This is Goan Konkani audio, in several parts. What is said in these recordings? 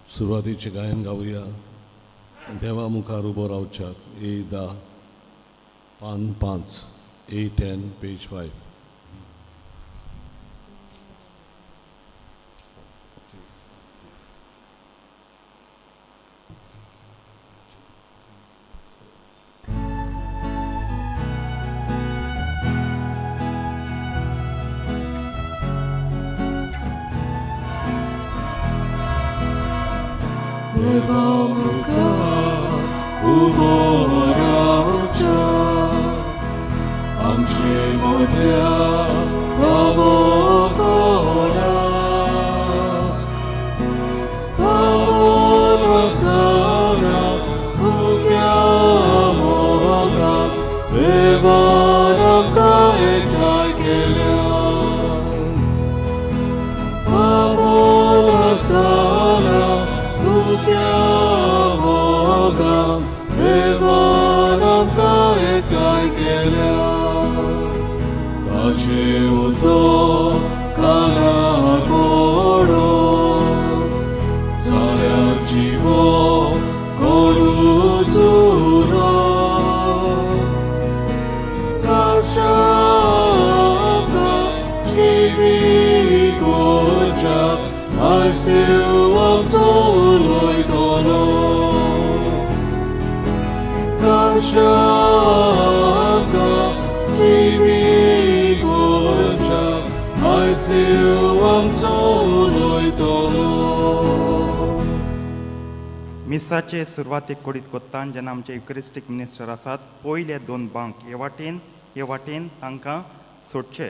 सुरवातीचें गायन गावया. देवा मुखार उबो रावच्याक, ए 10 पान 5, A 10 page 5. देवा मुखार उबो रावच्याक आमचे मदल्या फावो कोणा, फावो नासतना फुक्या मोगाक देवान आमकां एकठांय केल्या. फावो नासतना फुक्या मोगाक देवान आमकां एकठांय केल्या. ताचें उदक कानार पडोन जाल्यार जिवो कोणूच उरना. ताच्या आमकां जिवीत करच्याक आयज देव आमचो उलयतलो. ताच्या आमकां जिवीत करच्याक आयज देव आमचो उलयतलो. मिसाचे सुरवातेक कोडीत कोत्तान जेन्ना आमचे युकरिस्टीक मिनिस्टर आसात, पयले दोन बांक हे वाटेन तांकां सोडचे.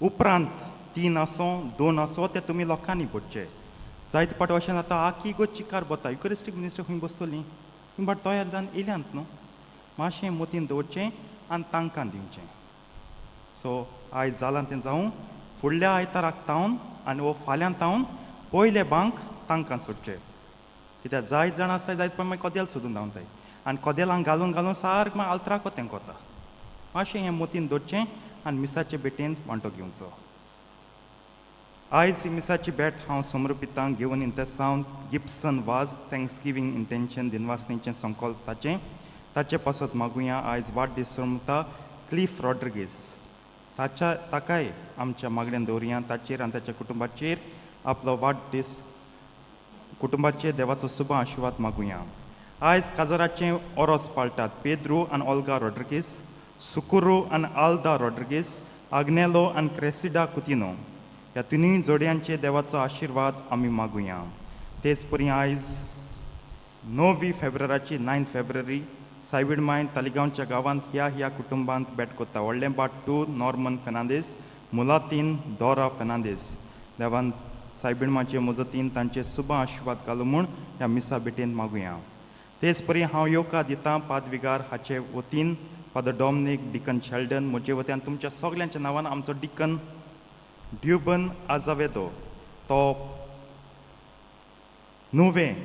उपरांत तीन आसो, दोन आसो, ते तुमी लोकांनी भरचे. जायते फावटी अशें जाता, आखी गो चिकार बता, युकरिस्टीक मिनिस्टर खंय बसतली? ती बाट तयार जावन येयल्यांत न्हू. मातशें मोतीन दवरचें आनी तांकां दिवचें. सो आयज जालां तें जावं. फुडल्या आयताराक तावन आनी वो फाल्यां तावन पयले बांक तांकां सोडचे, कित्याक जायत जाण आसता, जायत पण मागीर कदेल सोदून धांवताय आनी कदेलांक घालून घालून सारकें मागीर आल्त्राक तें कोता. मातशें हें मोतीन दवरचें आनी मिसाचे भेटेंत वांटो घेवचो. आयज ही मिसाची भेट हांव समर्पितां घेवन इंतेसांव गिब्सन वाज, थँक्सगिवींग इंटेन्शन, दिनवासणीचें संकल्प ताचें. ताचे पासत मागुया. आयज वाडदीस सोमता क्लिफ रॉड्रिगीस, ताच्या ताकाय आमच्या मागण्यान दवरुया. ताचेर आनी ताच्या कुटुंबाचेर आपलो वाडदीस, कुटुंबाचेर देवाचो सुबा आशिर्वाद मागुया. आयज काजाराचें ओरोस पाळटात पेद्रू आनी ओल्गा रॉड्रिगीस, सुकुरू आनी आल्दा रॉड्रिगीस, आग्नेलो आनी क्रेसिडा कुतिनो. ह्या तिनूय जोडयांचे देवाचो आशिर्वाद आमी मागुया. तेच परी आयज 9 फेब्रुवाराची, 9 फेब्रुवारी, सायबीण मायन तालिगांवच्या गांवांत ह्या ह्या कुटुंबांत भेट करता. व्हडलें बाट्टू नॉर्मन फेर्नांदीस, मुलातीन दोरा फेर्नांदीस. देवान सायबीण माचे मजतीन तांचे सुबा आशिर्वाद घालू म्हूण ह्या मिसा भेटेंत मागुया. तेच परी हांव येवकार दितां पादविगार हाचे वतीन फादर डॉमनीक, डिकन शेल्डन, म्हजे वतीन, तुमच्या सगल्यांच्या नांवान आमचो डिकन ड्युबन आजावेदो. तो नुवें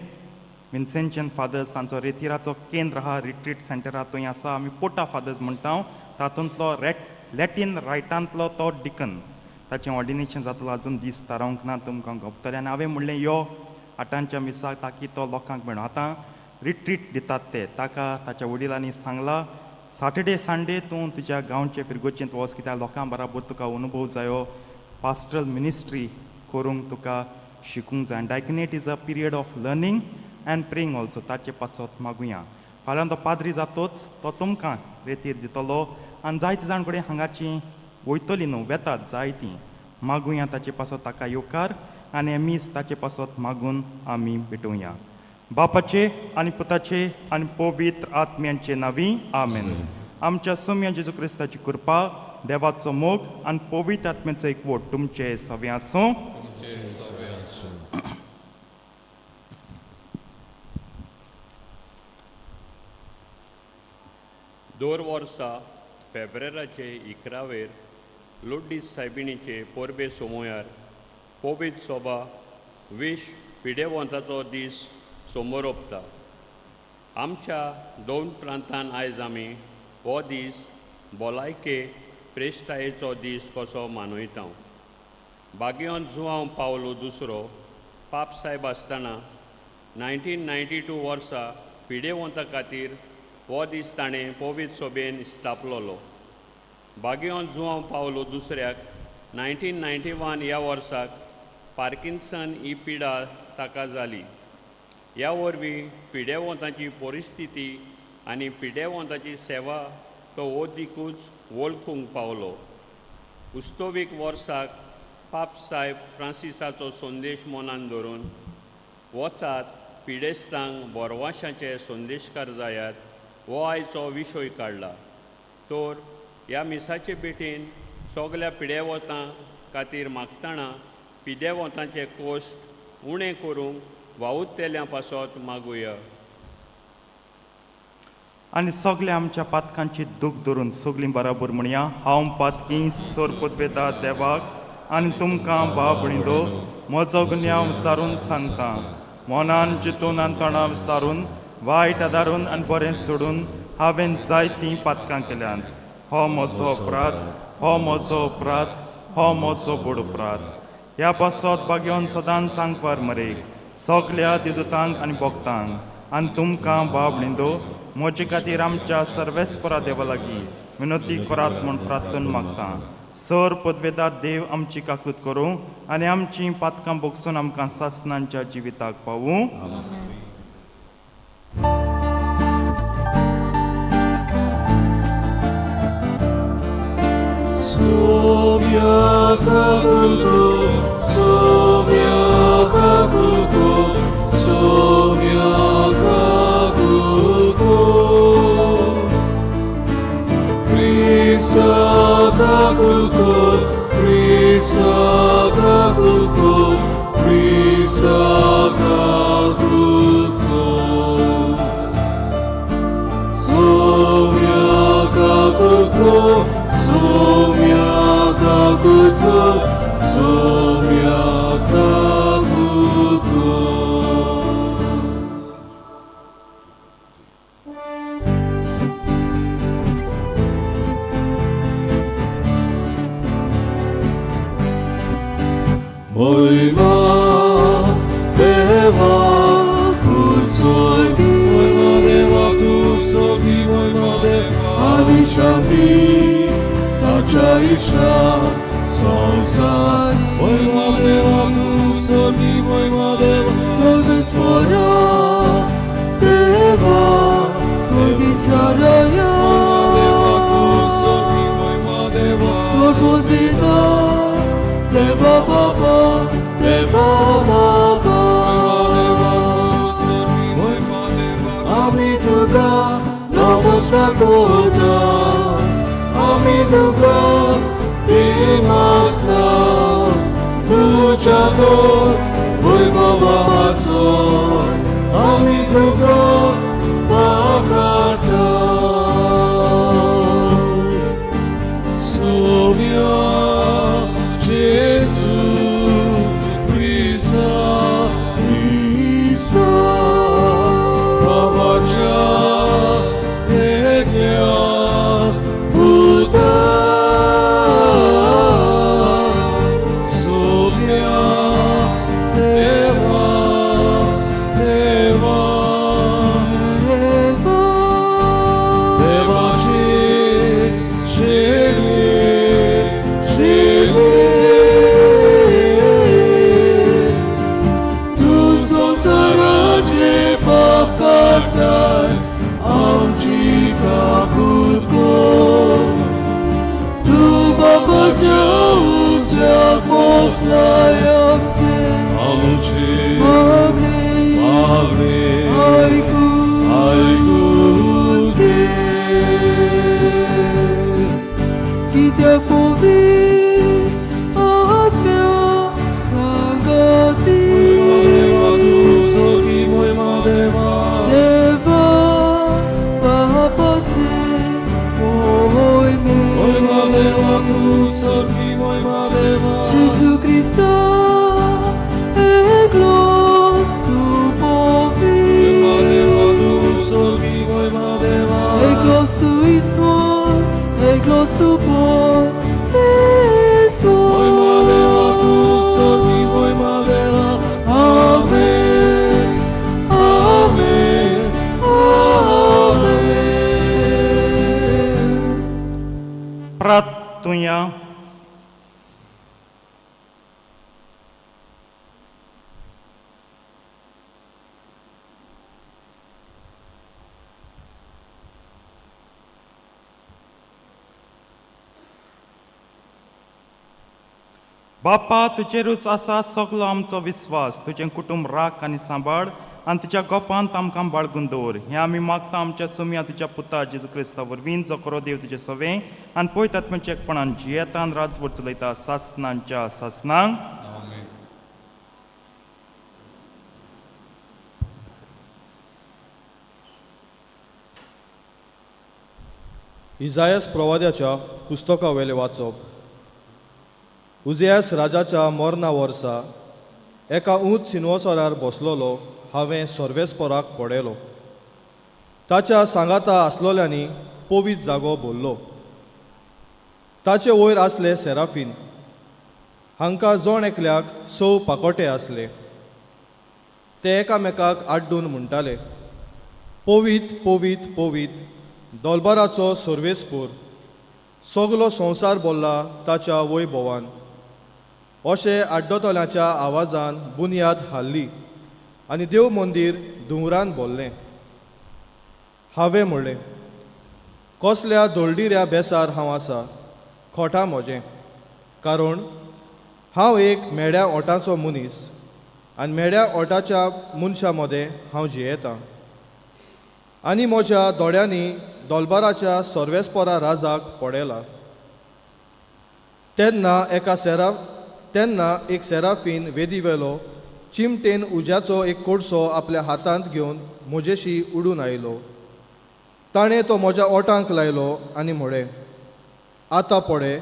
विन्सेंशियन फादर्स तांचो रेतिराचो केंद्र आहा, रिट्रीट सेंटर आहा, थंय आसा. आमी पोटा फादर्स म्हणटा, तातूंतलो रेट लॅटीन रायटांतलो तो डिकन. ताचें ऑर्डिनेशन जातलो, अजून दीस थारावंक ना, तुमकां गवतलें. आनी हांवें म्हणलें यो आठांच्या मिसाक, ताकी तो लोकांक मेळूं. आतां रिट्रीट दितात ते ताका ताच्या वडिलांनी सांगलां, सॅटर्डे संडे तूं तुज्या गांवचे फिरगोचेंत वच, कित्याक लोकां बराबर तुका अनुभव जायो, पास्ट्रल मिनिस्ट्री करूंक तुका शिकूंक जाय. Diaconate is a period of learning and praying also. ताचे पासत मागुया. फाल्यां तो पाद्री जातोच तो तुमकां रेतीर दितलो आनी जायते जाण कडेन हांगाची वयतली न्हू, वेतात जायतीं. मागुया ताचे पासत ताका येवकार आनी हें मीस ताचे पासत मागून आमी भेटोवया. बापाचे आनी पुताचे आनी पवित्र आत्म्यांचे नांवी, आमेन. आमच्या सोम्या जेजू क्रिस्ताची कृपा, देवाचो मोग आनी पवित्र आत्म्याचो एकवट तुमचे सगळे आसूं. सगळें आसूं. दर वर्सा फेब्रेराचे 11वेर लोड्डीस सायबिणीचे परबे सोमोयार पवित्र सोबा विश पिडेवंताचो दीस समोरपता. आमच्या दोन प्रांतान आयज आमी हो दीस भलायके प्रेस्तायेचो दीस कसो मनयता. बागियोन जुआंव पावलो दुसरो पाप सायब आसतना 1992 वर्सा पिडेवंता खातीर हो दीस ताणें पवित्र सोबेन स्थापलोलो. बागियोन जुआंव पावलो दुसऱ्याक 1991 ह्या वर्साक पार्किन्सन ही पिडा ताका जाली. ह्या वरवीं पिडेवंताची परिस्थिती आनी पिडेवंताची सेवा तो ओदिकूच वळखूंक पावलो. उस्तवीक वर्साक पाप साहेब फ्रांसिसाचो संदेश मनान धरून वचात पिडेस्तांक बोरवाशाचे संदेशकार जायात हो आयचो विशय काडला. तर ह्या मिसाचे भेटेन सगल्या पिडेवतां खातीर मागतना पिडेवतांचे कोश्ट उणें करूंक वावुरतेल्या पासत मागुया. आनी सगल्या आमच्या पातकांची दूख धरून सगलीं बराबर म्हणया, हांव पातकी सोरपत देवाक आनी तुमकां बाब भणिदो म्हजो गुन्यांव विचारून सांगता. मनान चिंतून आनी तोंडां विचारून वायट आदारून आनी बरें सोडून हांवें जायतीं पातकां केल्यांत. हो म्हजो अपराध, हो म्हजो अपराध, हो म्हजो बोड अपराध. ह्या पासत बागेवन सदांच सांगपार मरे सगल्या दिदुतांक आनी भक्तांक आनी तुमकां बाब न्हिदो म्हजे खातीर आमच्या सर्वेस्परा देवा लागीं विनोती करात म्हूण प्रार्थना मागता. सर पदवेदार देव आमची काकूत करूं आनी आमची पातकां भोगसून आमकां सासनांच्या जिविताक पावूं. Sommia kakuto, sommia kakuto, sommia kakuto. Prisa kakuto, prisa kakuto, prisa kakuto. Sommia kakuto, sommia kakuto, sommia kakuto. Moima deva kusorgi, moima deva kusorgi, moima deva ani shanti, tacha isha samsari. Moima deva kusorgi, moima deva Sarvesvara Deva Sorgi Charaya moima deva kusorgi, moima deva Sarvodvida Deva Baba Deva Baba. আমি দুর্গা নমস্কার করতাম, আমি দুর্গা তুঝা তোর বৈভব আসন, আমি Durga পাকাটা। Sommia Gesù Krista, Krista, Babaca Eklias Buddha. Sommia Deva, Deva, तूं या. बापा, तुजेरूच आसा सगलो आमचो विस्वास. तुजें कुटुंब राख आनी सांबाळ आनी तुज्या गोपांत आमकां बाळगून दवर. हें आमी मागता आमच्या सुमया तुज्या पुता जेजू क्रिस्ता वरवीं, जो खरो देव तुजें सवें आनी पळय आत्म्याच्या एकपणान जियेतान राजवट चलयता सासनांच्या सासनांक. आमेन. इजायस प्रवाद्याच्या पुस्तकावेलें वाचप. उजियास राजाच्या मरणा वर्सा एका ऊंच सिनवसरार बसलोलो हांवें सर्वेस्पराक पळयलो. ताच्या सांगाता आसलोल्यांनी पवित्र जागो भरलो. ताचे वयर आसले सेराफीन. हांकां जण एकल्याक स पाकोटे आसले. ते एकामेकाक आड्डून म्हणटाले, पवित्र पवित्र पवित्र दोलबाराचो सर्वेस्पोर, सगलो संवसार भरला ताच्या वैभवान. अशें आड्डतल्याच्या आवाजान बुन्याद हाल्ली आनी देव मंदीर धुंवरान भरलें. हांवें म्हणलें, कसल्या दोळडिऱ्या बेसार हांव आसा, खोटा म्हजें, कारण हांव एक मेड्या ओटाचो मनीस आनी मेड्या ओटाच्या मनशां मदें हांव जियेतां. आनी म्हज्या दोळ्यांनी दोलबाराच्या सर्वेस्परा राजाक पळयला. तेन्ना एक सेराफीन वेदी वेलो चिमटेन उज्याचो एक कोडसो आपल्या हातांत घेवन म्हजेशी उडून आयलो. ताणें तो म्हज्या ओटांक लायलो आनी म्हळें, आतां पळय,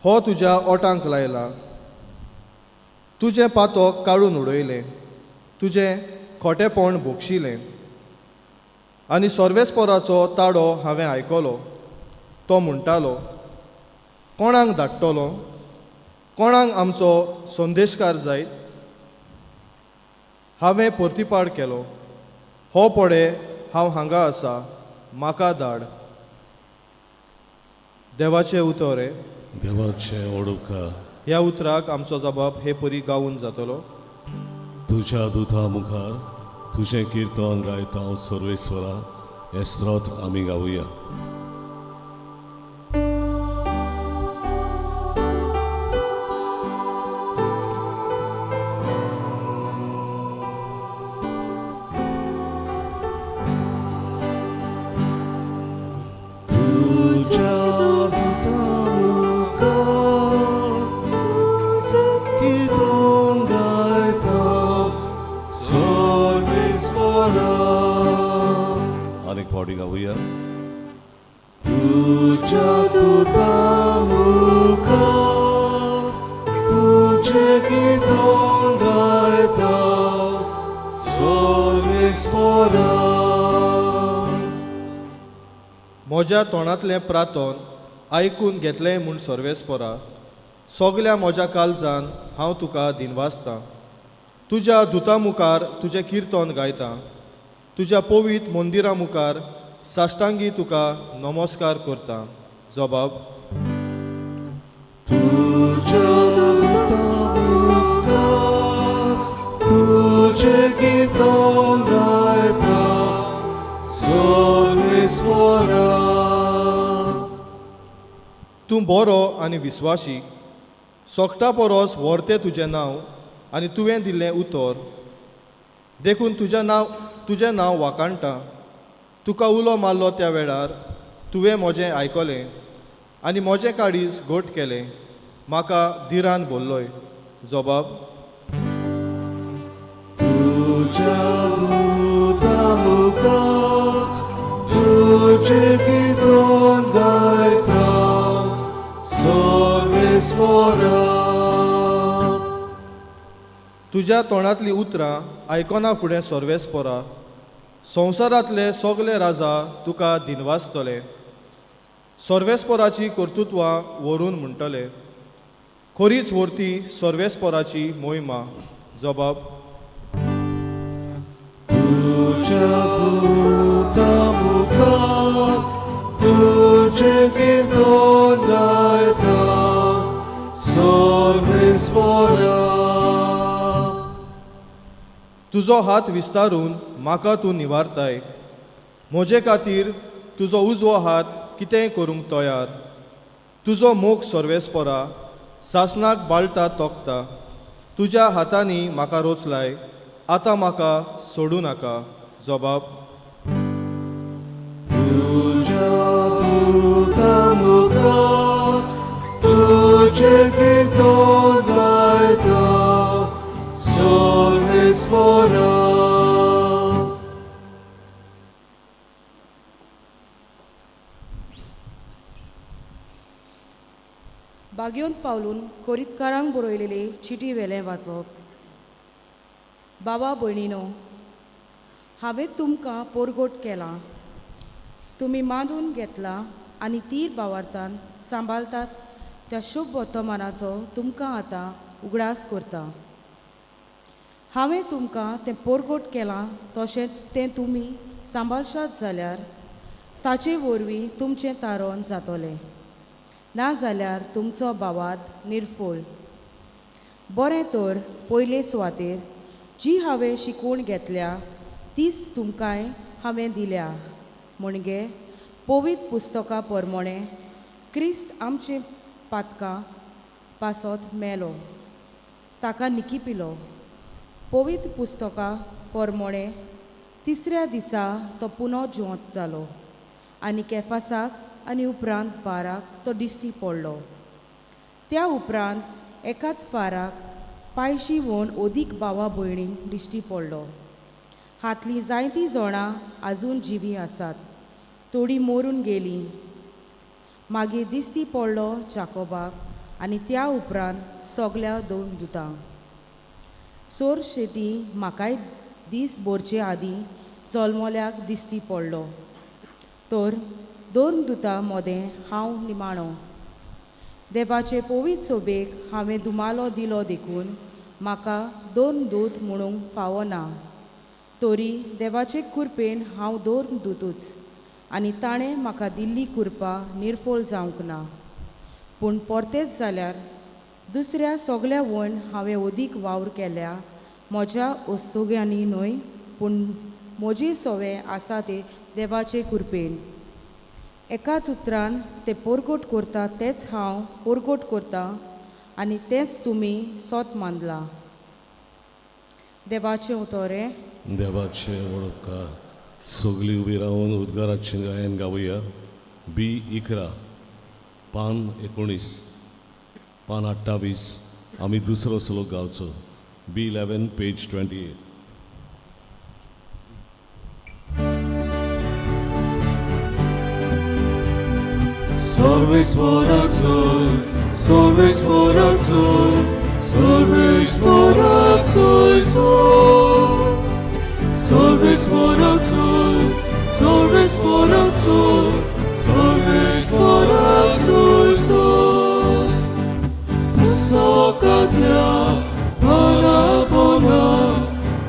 हो तुज्या ओटांक लायला, तुजें पातक काडून उडयलें, तुजें खोटेपण भोगशिलें. आनी सर्वेस्पराचो ताडो हांवें आयकलो. तो म्हणटालो, कोणाक धाडटलो? कोणाक आमचो संदेशकार जायत? हांवें परतिपाड केलो, हो पळय, हांव हांगा आसा, म्हाका धाड. देवाचें उतर हें. देवाचें ओडुका. ह्या उतराक आमचो जबाब हे परी गावून जातलो. तुज्या दुता मुखार तुजें किर्तन गायता हांव सर्वेस्वरा, हें स्त्रोत्र आमी गावया. तुझ्या दुता मुखार कीर्तन गायता सर्वेस्परा. आनीक फावटी गावया. तुझ्या दुता मुखार तुझें कीर्तन गायता सर्वेस्परा. म्हज्या तोंडांतलें प्रार्थन आयकून घेतलें म्हूण सर्वेस्परा, सगल्या म्हज्या काळजान हांव तुका दिनवासतां. तुज्या दुता मुखार तुजें किर्तन गायतां. तुज्या पवित्र मंदिरा मुखार साश्टांगी तुका नमस्कार करतां. जबाब. तुझ्या दुता मुखार तुझें कीर्तन गायता सर्वेस्परा. तूं बरो आनी विस्वाशी, सोगटा परस व्हरतें तुजें नांव आनी तुवें दिल्लें उतर. देखून तुजें नांव वाखाणटा. तुका उलो मारलो त्या वेळार तुवें म्हजें आयकलें आनी म्हजें काळीज घट केलें, म्हाका धिरान भरलोय. जबाब. तुझ्या दुता मुखार तुझें कीर्तन गायता सर्वेस्परा. तुज्या तोंडांतलीं उतरां आयकना फुडें सर्वेस्परा, संवसारांतले सगले राजा तुका दिनवासतले. सर्वेस्पराची कर्तृत्वां व्हरून म्हणटले, खरीच व्हरती सर्वेस्पराची मोहिमा. जबाब. तुझ्या दुता मुखार तुझें कीर्तन तुजो हात विस्तारून म्हाका तूं निवारताय. म्हजे खातीर तुजो उजवो हात कितेंय करूंक तयार. तुजो मोग सर्वेस्परा सासनाक बाळटा तोखता. तुज्या हातांनी म्हाका रोचलाय, आतां म्हाका सोडूं नाका. जबाब. तुज्या दुता मुखार तुजें कीर्तन गायता सर्वेस्परा. बागयोंत पावलून कोरीतकारांक बरयलेले चिटी वेलें वाचप. बाबा भयणीनो, हांवें तुमकां पोरगोट केलां, तुमी मांदून घेतलां आनी तीर भावार्थान सांबाळतात त्या शुभ वर्तमानाचो तुमकां आतां उगडास करता. हांवें तुमकां तें पोरगोट केलां तशें तें तुमी सांबाळशात जाल्यार ताचे वरवीं तुमचें तारण जातलें, ना जाल्यार तुमचो भावार्थ निर्फोळ. बरें तर पयले सुवातेर जी हांवें शिकवण घेतल्या तीच तुमकांय हांवें दिल्या, म्हणजे पवित्र पुस्तकां प्रमाणें क्रिस्त आमचे पातकां पासत मेलो, ताका निकिपिलो. पवित्र पुस्तकां प्रमाणें तिसऱ्या दिसा तो पुनो जिवंत जालो आनी केफासाक आनी उपरांत बाराक तो दिश्टी पडलो. त्या उपरांत एकाच फाराक पांयशीं वोन अदीक भावा भयणींक दिश्टी पडलो. हांतलीं जायतीं जाणां आजून जिवीं आसात, थोडीं मरून गेलीं. मागीर दिश्टी पडलो जाकोबाक आनी त्या उपरांत सगल्या दोन दुतांक. सोर शेटी म्हाकाय दीस भरचे आदीं जल्मल्याक दिश्टी पडलो. तर दोन दुतां मदें हांव निमाणो. देवाचे पवित्र सोबेक हांवें दुमालो दिलो देखून म्हाका दोन दूत म्हणूंक फावो ना, तरी देवाचे कृपेन हांव दोन दुतूच आनी ताणें म्हाका दिल्ली कृपा निर्फळ जावंक ना. पूण परतेच जाल्यार दुसऱ्या सगल्या वयन हांवें अदीक वावर केल्या, म्हज्या वस्तुग्यांनी न्हय, पूण म्हजी सवे आसा ते देवाचे कृपेन. एकाच उतरान ते पोरगोट करता तेच हांव पोरगोट करता आनी तेंच तुमी सोत मानलां. देवाचें उतोरें. देवाचे वळपकार. सगळीं उबी रावन उद्गाराचें गायन गावया. बी 11, पान 19, पान 28. आमी दुसरो श्लोक गावचो. बी 11, पेज 28. सर्वेस्पराक सोय, सर्वेस्पराक सोय, सर्वेस्पराक सोय सोय. सर्वेस्पराक सोय, सर्वेस्पराक सोय, सर्वेस्पराक सोय सोय. पुस्तकांतल्या पाना पोना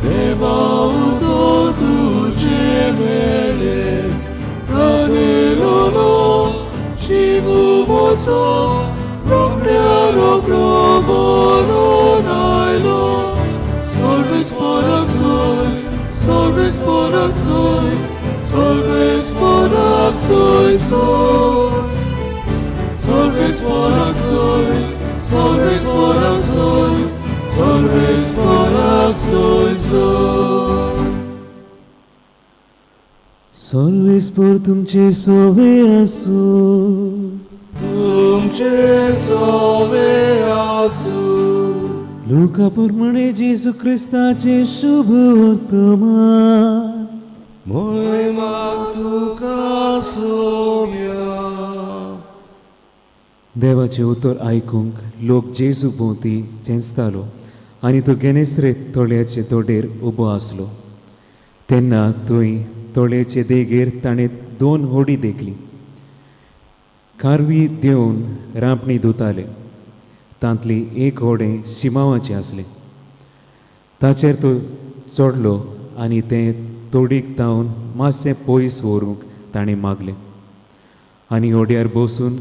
देवा उतर तुजें मेळ्ळें. तानेलोलो जीव म्हजो रोखड्या रोखडो मरून आयलो. सर्वेस्पराक सोय, सर्वेस्पराक सोय, सर्वेस्पराक सोय सोय. सर्वेस्पराक सोय, सर्वेस्पराक सोय, सर्वेस्पराक सोय सोय. सर्वेस्पर तुमचे सोवे आसूं. तुमचे सोवे आसूं. लुका प्रमाणे जेजू क्रिस्ताचे शुभ वर्तमान. मोहिमा तुका सोम्या. देवाचें उतर आयकूंक लोक जेजू भोंवती चेंचतालो आनी तो गेनेसरेत तळयाचे तोडेर उबो आसलो. तेन्ना थंय तळयेचे देगेर ताणें दोन होडी देखली. कारवी देवन रांपणी धुताले. तांतली एक होडें शिमांवाचें आसलें. ताचेर तो चडलो आनी तें तोडीक तावन मातशें पयस व्हरूंक ताणें मागलें आनी होडयार बसून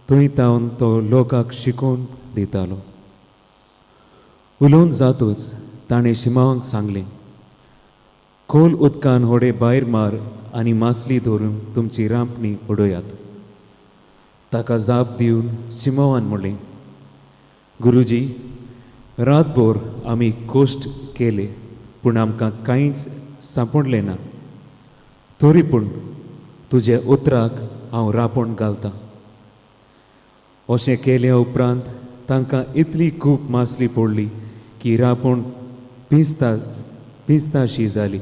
थंय तावन तो लोकांक शिकोवन दितालो. उलोवन जातूच ताणें शिमांवाक सांगलें, खोल उदकान होडे भायर मार आनी मासली धरून तुमची रांपणी उडयात. ताका जाप दिवन सिमोवान म्हणलें, गुरुजी, रातभर आमी कोश्ट केले पूण आमकां कांयच सांपडलें ना, तरी पूण तुज्या उतराक हांव रांपण घालतां. अशें केल्या उपरांत तांकां इतली खूब मासली पडली की रांपण पिंजता पिंजताशी जाली.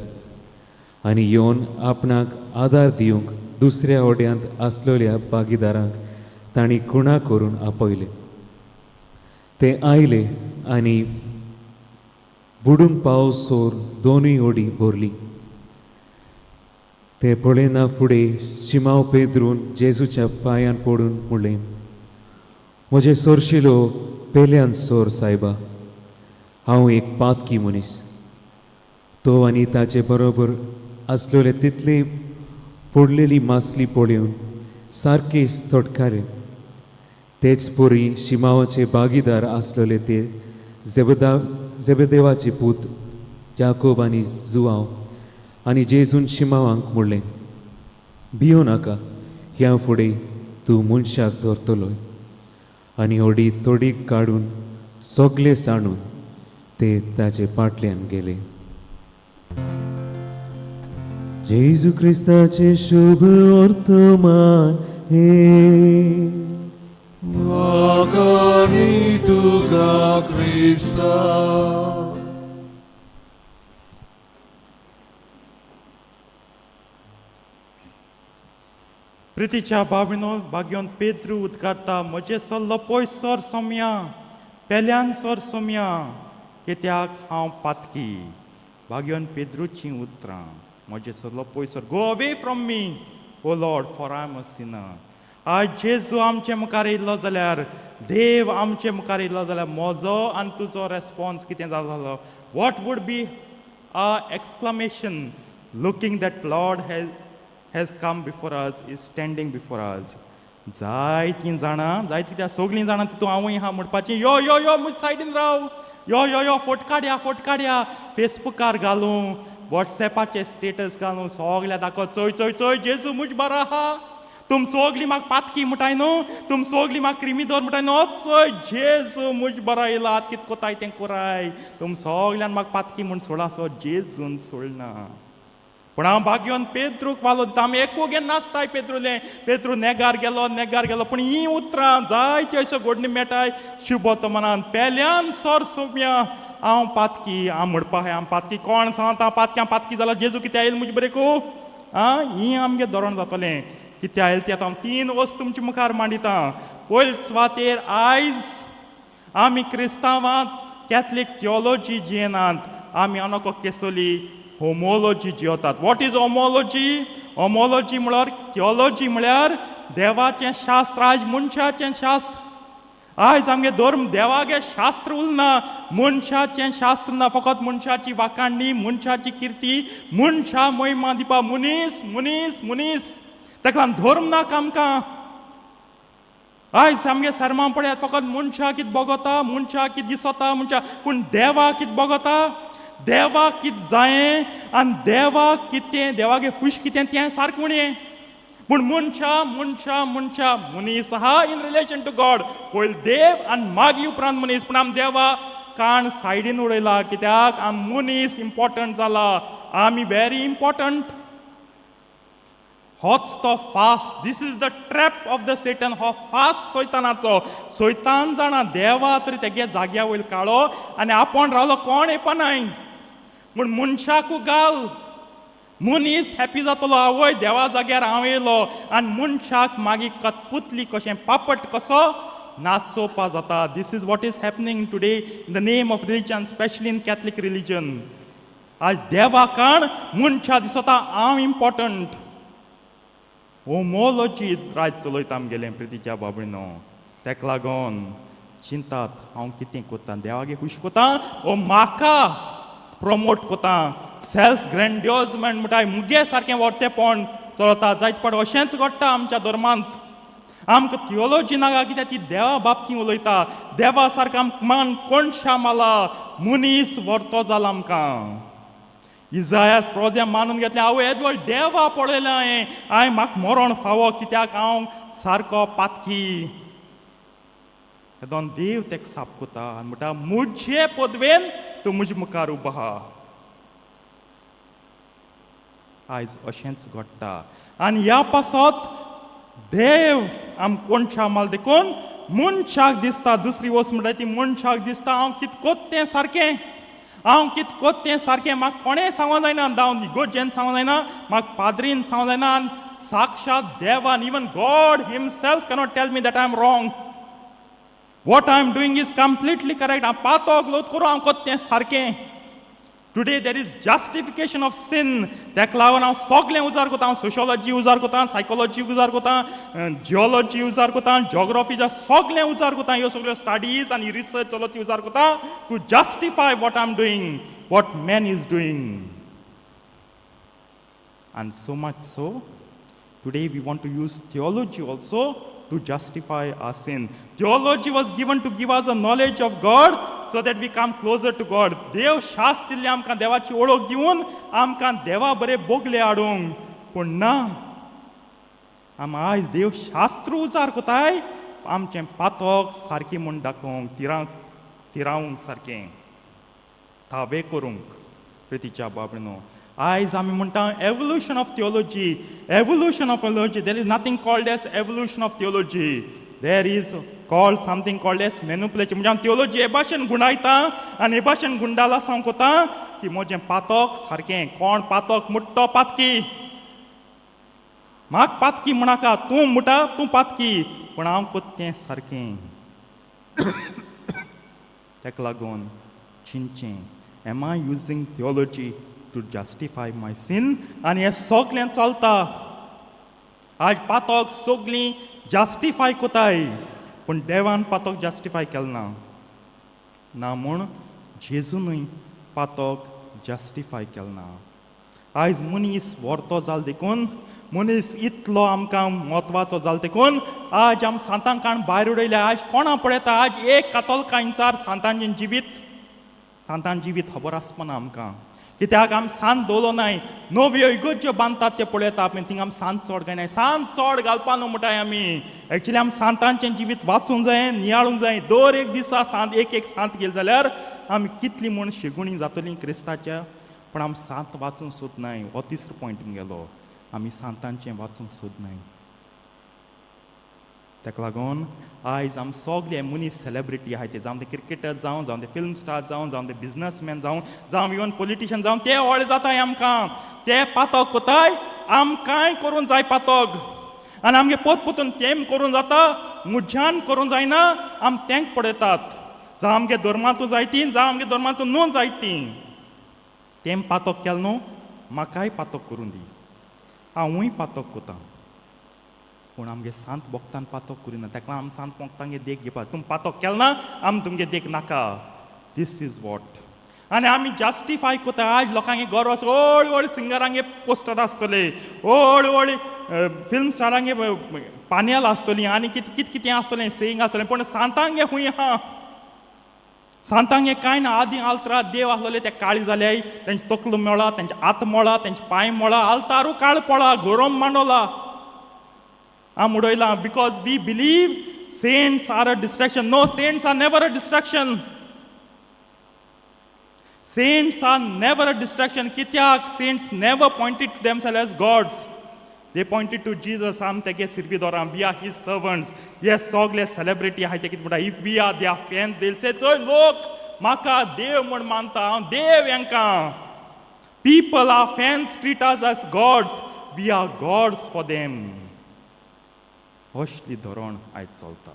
आनी येवन आपणाक आदार दिवंक दुसऱ्या होड्यांत आसलेल्या भागीदारांक तांणी खुणा करून आपयले. ते आयले आनी बुडूंक पावसोर दोनूय होडी भरली. ते पळयना फुडें शिमाव पेद्रून जेजूच्या पांयान पडून म्हणलें, म्हजे सोरशिलो पेल्यान सोर सायबा, हांव एक पातकी मनीस. तो आनी ताचे बरोबर आसलेले तितली पडलेली मासली पळोवन सारकी थोटकारे. तेच परी शिमावाचे भागीदार आसलेले ते जेबेदेवाचे पूत जाकोब आनी जुवांव. आनी जेजून शिमावांक म्हणलें, भियो नाका, ह्या फुडें तूं मनशाक धरतलो. आनी होडी तोडीक काडून सगळे सांडून ते ताचे पाटल्यान गेले. जेजू क्रिस्ताचे शुभ वर्तमान हे. वाखाणी तुका क्रिस्ता. प्रितीच्या भाविनो, भाग्योन पेद्रू उद्गारता, म्हजे सल्लो पयस सर सोमया, पेल्यान सर सोमया, कित्याक हांव पातकी. भाग्योन पेद्रूचीं उतरां, म्हजे सल्लो पयस sir, go away from me, O Lord, for I am a sinner. आज जेजू आमचे मुखार येयल्लो जाल्यार, देव आमचे मुखार येयल्लो जाल्यार, म्हजो आनी तुजो रेस्पॉन्स कितें जातलो? What would be a exclamation looking that Lord has come before us, is standing before us? जायतीं जाणां, जायतीं त्या सगळीं जाणां तितून हांवूय आहा म्हणपाचें, यो यो यो, म्हज सायडीन राव, यो यो यो, फोट काडया, फोट काडया, फेसबुकार घालूं, वॉट्सॅपाचे स्टेटस घालूं, सगल्या दाखो, चोय चोय चोय, जेजू मुज बरो आहा. तुम सगळीं म्हाका पातकी म्हणटाय न्हू, तुम सगळीं म्हाका क्रिमिदोर म्हणटाय न्हू, चोय जेजू मुज बरो येयला, आतां कितें कोताय तें कोराय, तुम सगल्यान म्हाका पातकी म्हूण सोडा. सो जेजून सोडना, पूण हांव भाग्योन पेद्रूक वालो दिता. आमी एकू घेवन नाचताय पेद्रुलें, पेद्रू नेगार गेलो, नेगार गेलो. पूण हीं उतरां जायत्यो अश्यो घडणी मेळटाय शुभोतमनान, पेल्यान सर सोम्या, हांव पातकी. हांव म्हणपा हांव पातकी, कोण सांगता पातकी? हांव पातकी जाल्यार जेजू कित्याक येयलो म्हजे बरेकू? आं, ही आमगे धोरण जातलें. कित्याक आयल ती आतां हांव तीन वस्तू तुमचे मुखार मांडिता. पयले सुवातेर, आयज आमी क्रिस्तांवांत कॅथलीक थियोलॉजी जियेनात, आमी अनोखो केसोली होमोलॉजी जियोतात. What is homology? Homology म्हळ्यार, थियोलॉजी म्हळ्यार देवाचें शास्त्र. आयज मनशाचें शास्त्र. आयज आमगे धर्म देवागे शास्त्र उरना, मनशाचें शास्त्र ना, फकत मनशाची वाखाणणी, मनशाची किर्ती, मनशा महिमा दिवपा, मनीस मनीस मनीस. ताका लागून धर्म नाका आमकां. आयज आमगे सरमां पळयात, फकत मनशाक कितें भोगता, मनशाक कितें दिसता, मनशाक, पूण देवाक कितें भोगता, देवाक कितें जायें आनी देवाक कितें, देवागे खूश कितें तें सारकें उणें. पूण मनशा मनशा मनशा, मनीस आहा इन रिलेशन टू गॉड. पयलीं देव आनी मागीर उपरांत मनीस. पूण आमी देवा कान सायडीन उडयला, कित्याक आम मनीस इम्पॉर्टंट जाला, आमी व्हेरी इम्पॉर्टंट. होच तो फास. This is the trap of the Satan. हो फास सैतानाचो. सैतान जाणा, देवा तरी तेगे जाग्या वयर काळो आनी आपोण रावलो, कोण येवपा नाय, पूण मनशाकू घाल, मनीस हॅपी जातलो, आवय देवा जाग्यार हांव येयलो. आनी मनशाक मागीर कतपुतली कशें, पापट कसो नाचोवपा जाता. This is what is happening today in the name of religion, specially in Catholic religion. आज देवा काण मनशा दिसता हांव इम्पॉर्टंट. होमोलॉजी राज चलयता आमगेलें. प्रितीच्या बाबणीनो, तेका लागून चिंतात, हांव कितें कोत्ता, देवागे खूश कोता ओ म्हाका प्रमोट कोता? सेल्फ ग्रेंड्योजमेंट म्हणटा, मुगे सारकें व्हरतेपण चलता. जायते फावट अशेंच घडटा आमच्या धर्मांत. आमकां थियोलॉजी नाका, कित्याक ती देवा बाबतींत उलयता. देवा सारको आमकां मान कोणशा माला, मनीस व्हरतो जाला आमकां. इजायास प्रोद्या मानून घेतलें, हांव येदोळ देवा पळयलां हांवें, हांवें म्हाका मरण फावो कित्याक हांव सारको पातकी. तेदोन देव तेका साप कोता आनी म्हणटा, मुझे पदवेन तूं म्हजे मुखार उबो आहा. आयज अशेंच घडटा आनी ह्या पासत देव आम कोणशा माल देखून मनशाक दिसता. दुसरी वस्त म्हणटा ती मनशाक दिसता, हांव कितकोत तें सारकें, हांव कितकोत तें सारकें, म्हाका कोणें सांगो जायना, हांव इगोर्जेन सांगो जायना, म्हाका पाद्रीन सांगो जायना, आनी साक्षात देवान, even God himself cannot tell me that I am wrong. What I am doing is completely correct. हांव पातोक लोत करूं, हांव कोत तें सारकें. Today there is justification of sin. ताका लागून हांव सगळें उजार कोता. हांव सोशोलॉजी उजार कोता, सायकोलॉजी उजार कोता, जियोलॉजी उजार कोता, जॉग्राफी सगळें उजार कोता. ह्यो सगळ्यो स्टडीज आनी रिसर्च चलत ती उजार कोता to justify what I am doing, what man is doing. And so much so, today we want to use theology also to justify our sin. Theology was given to give us a knowledge of God so that we come closer to God. देव शास्त्र दिल्लें आमकां देवाची ओळख दिवन आमकां देवा बरे बोगले हाडूंक. पूण ना, आम आयज देव शास्त्र उजार कोताय आमचें पातक सारकें म्हूण दाखोवंक, तिरांक तिरावंक, सारकें थावे करूंक. प्रितीच्या बाबणो, आयज आमी म्हणटा evolution of theology, evolution of theology. There is nothing called as evolution of theology. There is called something called as manipulation. म्हणजे आमी थियोलॉजी हे भाशेन गुंडायता आनी हे भाशेन गुंडाला सांगता की म्हजें पातक सारकें. कोण पातक मुट्टो पातकी. म्हाका पातकी म्हणाका, तूं म्हणटा तूं पातकी, पूण हांव कोत्तें तें सारकें. ताका लागून चिंतचें, am I using theology to justify my sin? आनी हें सगळें चलता आज. पातक सगळीं जस्टिफाय कोताय, पूण देवान पातक जस्टिफाय केलें ना. ना म्हूण जेजूनय पातक जस्टिफाय केलें ना. आयज मनीस व्हरतो जाल देखून, मनीस इतलो आमकां म्हत्वाचो जालो देखून आज आम सांतांक काण भायर उडयले. आज कोणा पळयता? आज एक कातोलका इंचार सांतांचें जिवीत, सांतान जिवीत खबर आसपना आमकां, कित्याक आम सांत दवरलो नाय. नव्यो इगर्ज्यो बांदतात ते पळयता आमी, थिंगा आमी सांत चड घायनाय. सांत चड घालपा न्हू म्हणटाय आमी. एक्चुली आमी सांतांचें जिवीत वाचूंक जाय, नियाळूंक जाय. दर एक दिसा सांत, एक एक सांत गेले जाल्यार आमी कितली म्हूण शिगुणी जातली क्रिस्ताच्या. पूण आमी सांत वाचूंक सोदनाय. हो तिसरो पॉयंट गेलो, आमी सांतांचें वाचूंक सोदनाय. ताका लागून आयज आम सगळे मनीस सेलेब्रिटी आहाय ते, जावं ते क्रिकेटर जावं, जावं ते फिल्म स्टार जावं, जावं ते बिजनसमॅन जावं, जावं इवन पॉलिटिशियन जावं, ते व्हडले जाताय आमकां. ते पातक कोताय, आमकांय करूंक जाय पातक. आनी आमगे पोत पोतून तेम करूंक जाता, मुज्यान करूंक जायना. आम तेंक पळयतात, जावं आमगे धर्मांतू जायती, जावं आमगे धर्मांतू न्हू जायती. तेम पातक केलें न्हू, म्हाकाय पातक करूं दी, हांवूय पातक कोता. पूण आमगे सांत भक्तान पातक करिना. ताका लागून आमी सांत भक्तांगे देख घेवपा. तुमी पातक केलें ना, आमी तुमगे देख नाका. This is what. आनी आमी जस्टिफाय कोता. आज लोकांगे गर्व आसा, व्हड व्हड सिंगरांगे पोस्टर आसतले, व्हड व्हड फिल्म स्टारांगे पानेल आसतली आनी कित कित कितें आसतलें, सेईंग आसतलें. पूण सांतांगे खूंय आहा? सांतांगे कांय ना. आदीं आल्तरा देव आसलेले ते काळी जाले, तेंचे तकलो मेळा, तेंचे हात मोळा, तेंचे पांय मोळा, आल्तारू काळ पळा, गोरोम मांडोला आम उडयला, because we believe saints are a distraction. No, saints are never a distraction. Saints are never a distraction. कित्याक saints never pointed to themselves as gods. They pointed to Jesus. आम तेगे सिर्विदोरां, we are his servants. हे सगळे सेलिब्रिटी आहाय ते कितें म्हणटा? If we are their fans, they'll say, चोय, लोक म्हाका देव म्हूण मानता, हांव देव हेंकां. People, our fans treat us as gods. We are gods for them. असली धोरण आयज चलता.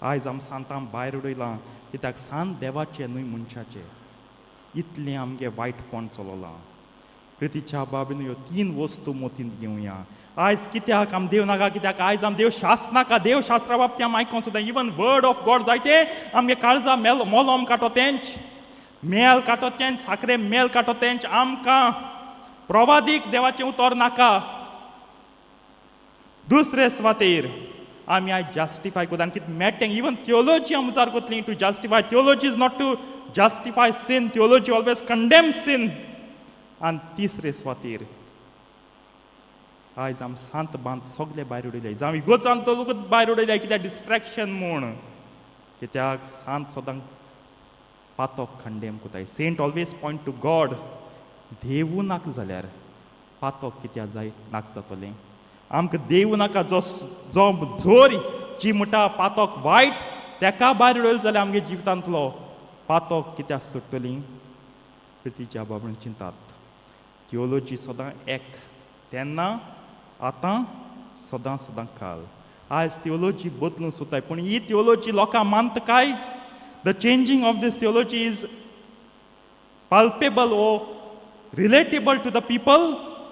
आयज आम सांतां भायर उडयलां, कित्याक सांत देवाचे न्हय मनशाचे. इतलें आमगे वायटपण चललां. प्रितीच्या बाबीन, ह्यो तीन वस्तू मोतींत घेवया. आयज कित्याक आम देव नाका? कित्याक आयज आम देव शास्त्र नाका? देव शास्त्रा बाबतींत आम आयकोन सुद्दां, इवन वर्ड ऑफ गॉड जायते आमगे काळजा मेल मोलोम काटो तेंच, मेल काटो तेंच, साकरे मेल काटो तेंच. आमकां प्रवादीक देवाचें उतर नाका. दुसरे सुवातेर आमी आयज जस्टिफाय करता आनी कितें मेटें, इवन थियोलॉजी आमी उजार कोतली to justify. Theology is not to justify sin. Theology always condemn sin. आनी तिसरे सुवातेर आयज आम सांत बांद सगळे भायर उडयले, जावं इगोर्जान तो लोकूच भायर उडयले कित्याक डिस्ट्रेक्शन म्हूण. कित्याक सांत सदांक पातोक खंडेम कोताय. Saint always point to God. Devu नाका जाल्यार पातोक कित्याक जाय नाका जातलें? आमकां देव नाका. जो जो जोर जी म्हणटा पातोक वायट तेका भायर उडयलो जाल्यार आमगे जिवितांतलो पातोक कित्याक सोडटली? प्रितीच्या बाबण चिंतात. थियोलॉजी सदां एक, तेन्ना आतां सदां सदां काल. आयज थियोलॉजी बदलून सोदताय, पूण ही थियोलॉजी लोकां मानता काय? The changing of this theology is palpable or relatable to the people?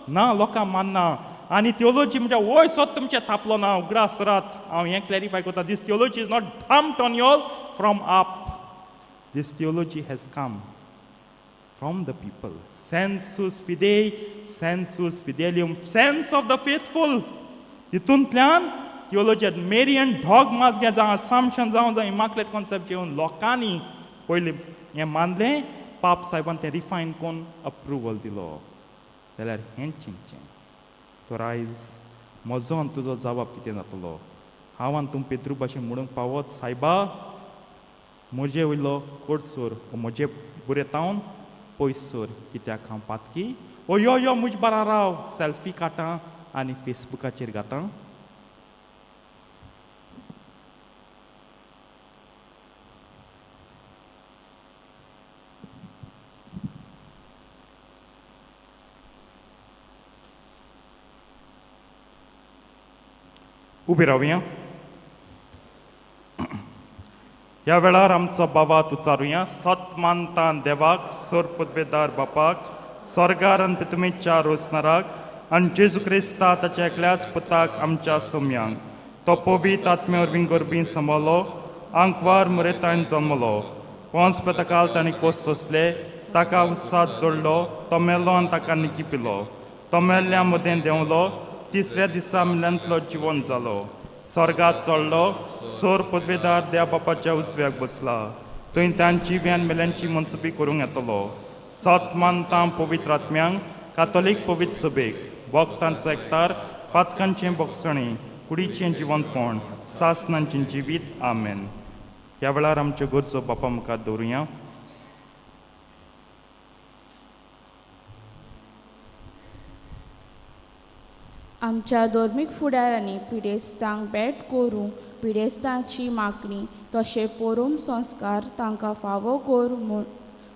ना, लोकां मानना. आनी थियोलॉजी म्हणजे वय सोद तुमचें थापलो ना. उगडास करात, हांव हें क्लॅरिफाय करता, this theology is not dumped on y'all from up. This theology has come from the people. Sensus fidei, sensus fidelium, sense of the faithful. तितूंतल्यान थियोलॉजी मेरियन डॉगमास घे, जावं असामशन जावं, जावं इमाकुलेट कॉन्सेप्ट येवन लोकांनी पयलीं हें मानलें. पाप साहेबान तें रिफायन करून अप्रुवल दिलो. जाल्यार हें चिंतचें. तर आयज म्हजो आनी तुजो जवाब कितें जातलो? हांव आनी तूं पेद्रू भाशेन म्हणूंक पावत, सायबा म्हजे वयलो कोडसोर, म्हजे बुरेतावन पयस सोर, कित्याक हांव पातकी? ओ यो यो म्हज बारा राव, सेल्फी काडटा आनी फेसबुकाचेर घाता. उबी रावया. ह्या वेळार आमचो बाबा उच्चारुया. सत मानता देवाक, सोर पदवेदार बापाक, स्वर्गार आनी तुमीच्या रोसनाराक, आनी जेजू क्रिस्ता ताच्या एकल्याच पुताक, आमच्या सोम्यांक. तो पवित्र आत्म्या वरवीं गर्भी सांबाळ्ळो, आंकवार मुरेतान जल्मलो. पोंच पेतकाल ताणें कोस सोंसले, ताका उसात जोडलो, तो मेलो आनी ताका निकी पिलो. तो मेल्ल्या मदें देंवलो, तिसऱ्या दिसा मेल्ल्यांतलो जिवन जालो, स्वर्गात चडलो, सोर पदवेदार देव बापाच्या उजव्याक बसला. थंय तांची व्यान मेल्यांची मनसुपी करूंक येतलो. सत मानता पवित्र आत्म्यांक, कातोलीक पवित्र सभेक, भक्तांचो एकतार, पातकांचें बोगसणें, कुडीचें जिवंतपण, सासनांचें जिवीत. आमेन. ह्या वेळार आमच्यो गरजो बापा मुखार दवरुया. आमच्या धर्मीक फुडारांनी पिडेस्तांक भेट करूंक पिडेस्तांची मागणी तशें पोरूम संस्कार तांकां फावो कर म्हूण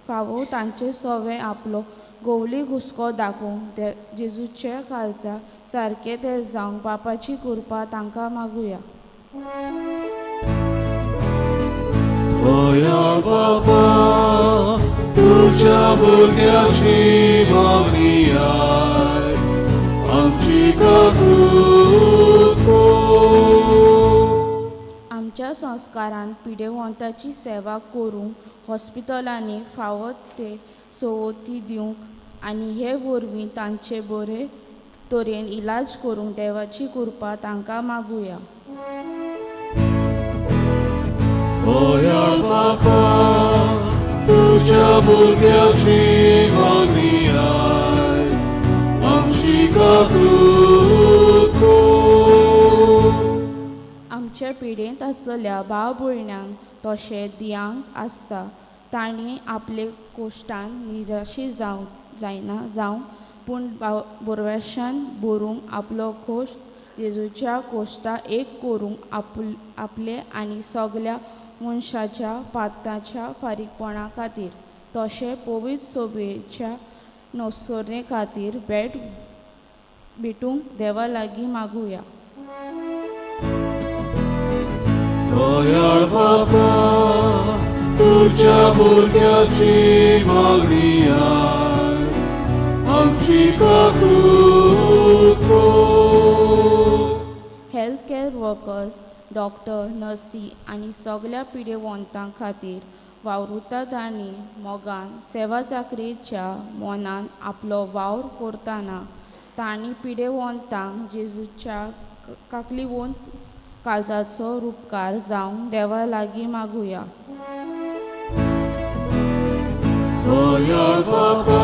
फावो तांचे सवे आपलो गोवली हुस्को दाखोवंक दे जेजूच्या काळजा सारकें ते जावंक बापाची कृपा तांकां मागुया. दयाळ बाबा, तुझ्या भुरग्याची मागणी आयक, आमची काकूत कर. आमच्या संस्कारान पिडेवंताची सेवा करूंक हॉस्पिटलांनी फावो ते सवती दिवंक आनी हे वरवीं तांचे बरे तरेन इलाज करूंक देवाची कृपा तांकां मागुया. दयाळ बाबा, तुझ्या भुरग्याची मागणी आयक, आमची काकूत कर. आमच्या पिडेंत आसलेल्या भाव भयणांक तशें दियांक आसता तांणी आपले कोश्टान निराशी जावंक जायना जावं, पूण बोरवेशान भरूंक आपलो खोश जेजूच्या कोश्टा एक करूंक आपले आनी सगल्या मनशाच्या पाताच्या फारीकपणा खातीर तशें पवित्र सोबेच्या नोसरणे खातीर भेट भेटूंक देवा लागीं मागुया. दयाळ बाबा, तुझ्या भुरग्याची मागणी आयक, आमची काकूत कर. हेल्थ केअर वर्कर्स, डॉक्टर, नर्सी आनी सगल्या पिडेवंतां खातीर वावुरता तांणी मोगान सेवा चाकरेच्या मनान आपलो वावर करतना तांणी पिडेवंतांक जेजूच्या काकलीवंत काळजाचो रुपकार जावंक देवा लागीं मागुया. दयाळ बाबा,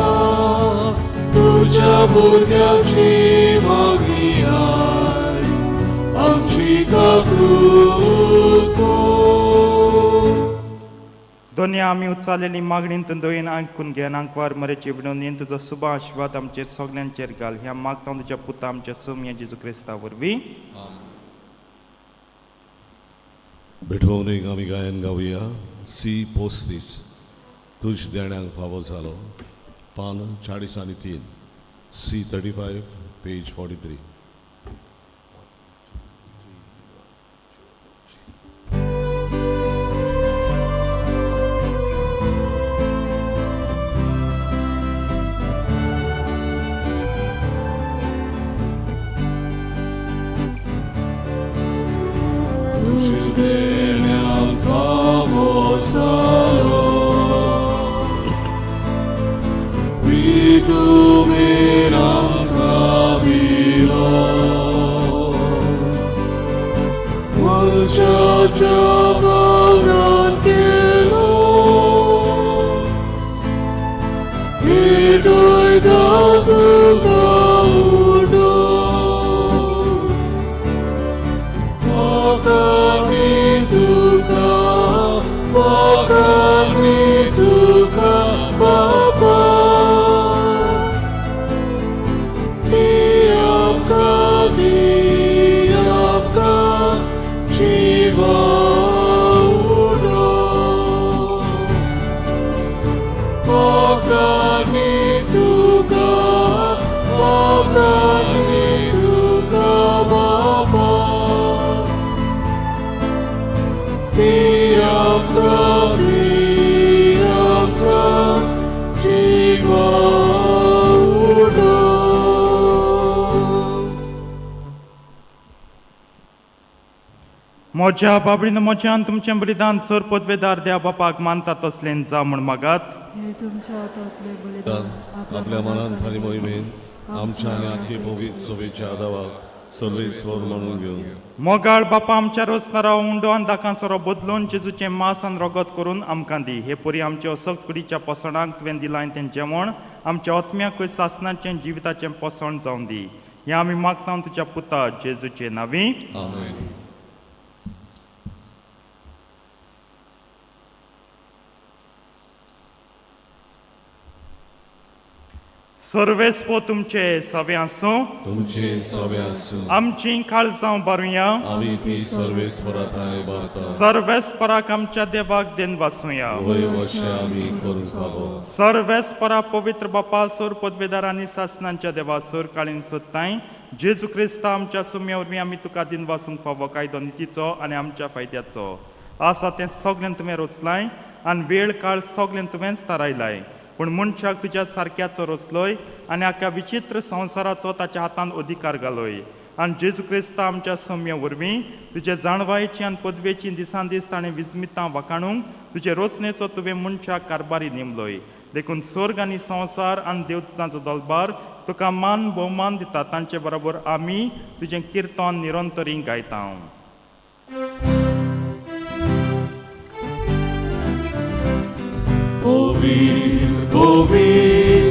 भुरग्याची मागणी आय आमची काकूत कर. दोन्या आमी उचारलेली मागणीन तूं दोयेन आयकून घे आंकवार मरेची विनवणीन तुजो सुबा आशिर्वाद आमचेर सगल्यांचेर घाल. ह्या मागता तुज्या पुता आमच्या सोम्या जेजू क्रिस्ता वरवीं. भेटवणीक आमी गायन गावया सी 35 तुज देण्यांक फावो जालो पान 43 सी 35 पेज 43. तुझ देण्यांक फावो जालो प्रितुमेन आमकां दिलो मनशाच्या भागान केलो भेटयता तुका उडो Pakami tuka, Bapa. Diamka, diamka, jiwa udo. Pakami tuka, pakami tuka, Bapa. Diamka, diamka, jiwa udo. म्हज्या बाबडीन म्हज्यान तुमचें बलिदान सर पदवेदार देवा बापाक मानता तसलें जा म्हूण मागात. हे तुमच्या हातांतले बलिदान आपल्या मनान आनी मोहिमेन आमच्या आनी आख्खे पवित्र सभेच्या आदावाक सर्वेस्वर म्हणून घेवन. मोगाळ बापा आमच्या रोसनारा उंडो आनी दाकां सोरो बदलून जेजूचें मास आनी रगत करून आमकां दी. हे परी आमच्या असक्त कुडीच्या पोसणाक तुवें दिलां तें जेवण आमच्या आत्म्याकूय सासनाचें जिविताचें पोसण जावन दी. हें आमी मागता तुज्या पुता जेजूचे नांवी. आमेन. सर्वेस्पो तुमचे सवे आसूं. तुमचे सवे आसूं. आमची काळजां बारुया. आमी ती सर्वेस्वरा थांय बारता. सर्वेस्पराक आमच्या देवाक देन वासूया. वय वशे आमी करूंक फावो. सर्वेस्परा पवित्र बापा सोर पदवेदार आनी सासनांच्या देवा सोर काळीन सोदताय जेजू क्रिस्ता आमच्या सुम्या वरवीं आमी तुका दिन वासूंक फावो. कायदो नितीचो आनी आमच्या फायद्याचो आसा तें सगळें तुवें रोचलाय आनी वेळ काळ सगळें तुवेंच थारायलाय. पूण मनशाक तुज्या सारक्याचो रचलोय आनी आख्या विचित्र संवसाराचो ताच्या हातान अधिकार घालोय. आनी जेजू क्रिस्ता आमच्या सौम्य वरवीं तुजे जाणवायेची आनी पदवेची दिसान दीस ताणें विस्मितां वाखाणूंक तुजे रचनेचो तुवें मनशाक कारबारी नेमलोय. देखून स्वर्ग आनी संवसार आनी देवतांचो दलबार तुका मान भोवमान दिता. तांचे बरोबर आमी तुजें किर्तन निरंतरी गायता. Povi, povi,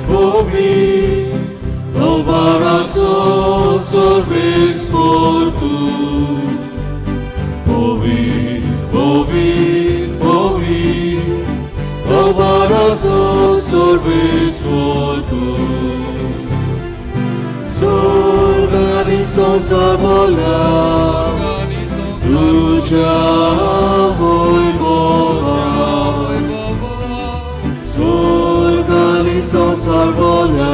povi, Dovarazo sorves portu. Povi, povi, povi, Dovarazo sorves portu. Sorgani संसार बोला, तुझ्या वैभवा. स्वर्गानी संसार बोला,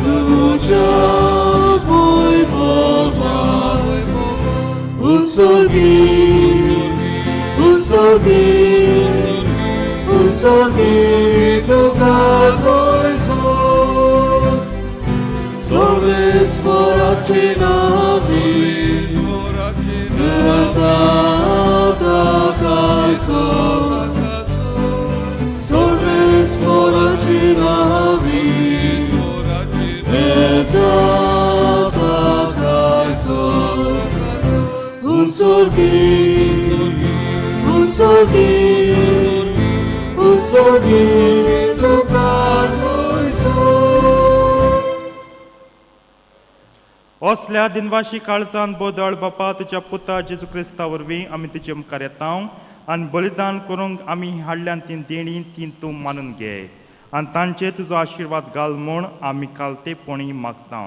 तुझ्या वैभवा. उत्सर्गी, उत्सर्गी, उत्सर्गी तुका सोयसो. सर्वेस्पराची नावी, ताकासो. सर्वेस्पराची नावी, ताकासो. उत्सर्गी, उत्सर्गी, उत्सर्गी तुका सोयसो. असल्या दिनवाशी काळजान बदळ बापा तुज्या पुता जेजू क्रिस्ता वरवीं आमी तुजे मुखार येता आनी बलिदान करूंक आमी हाडल्यान तीं देणीं तीं तूं मानून घे आनी तांचेर तुजो आशिर्वाद घाल म्हूण आमी कालतेपणी मागता.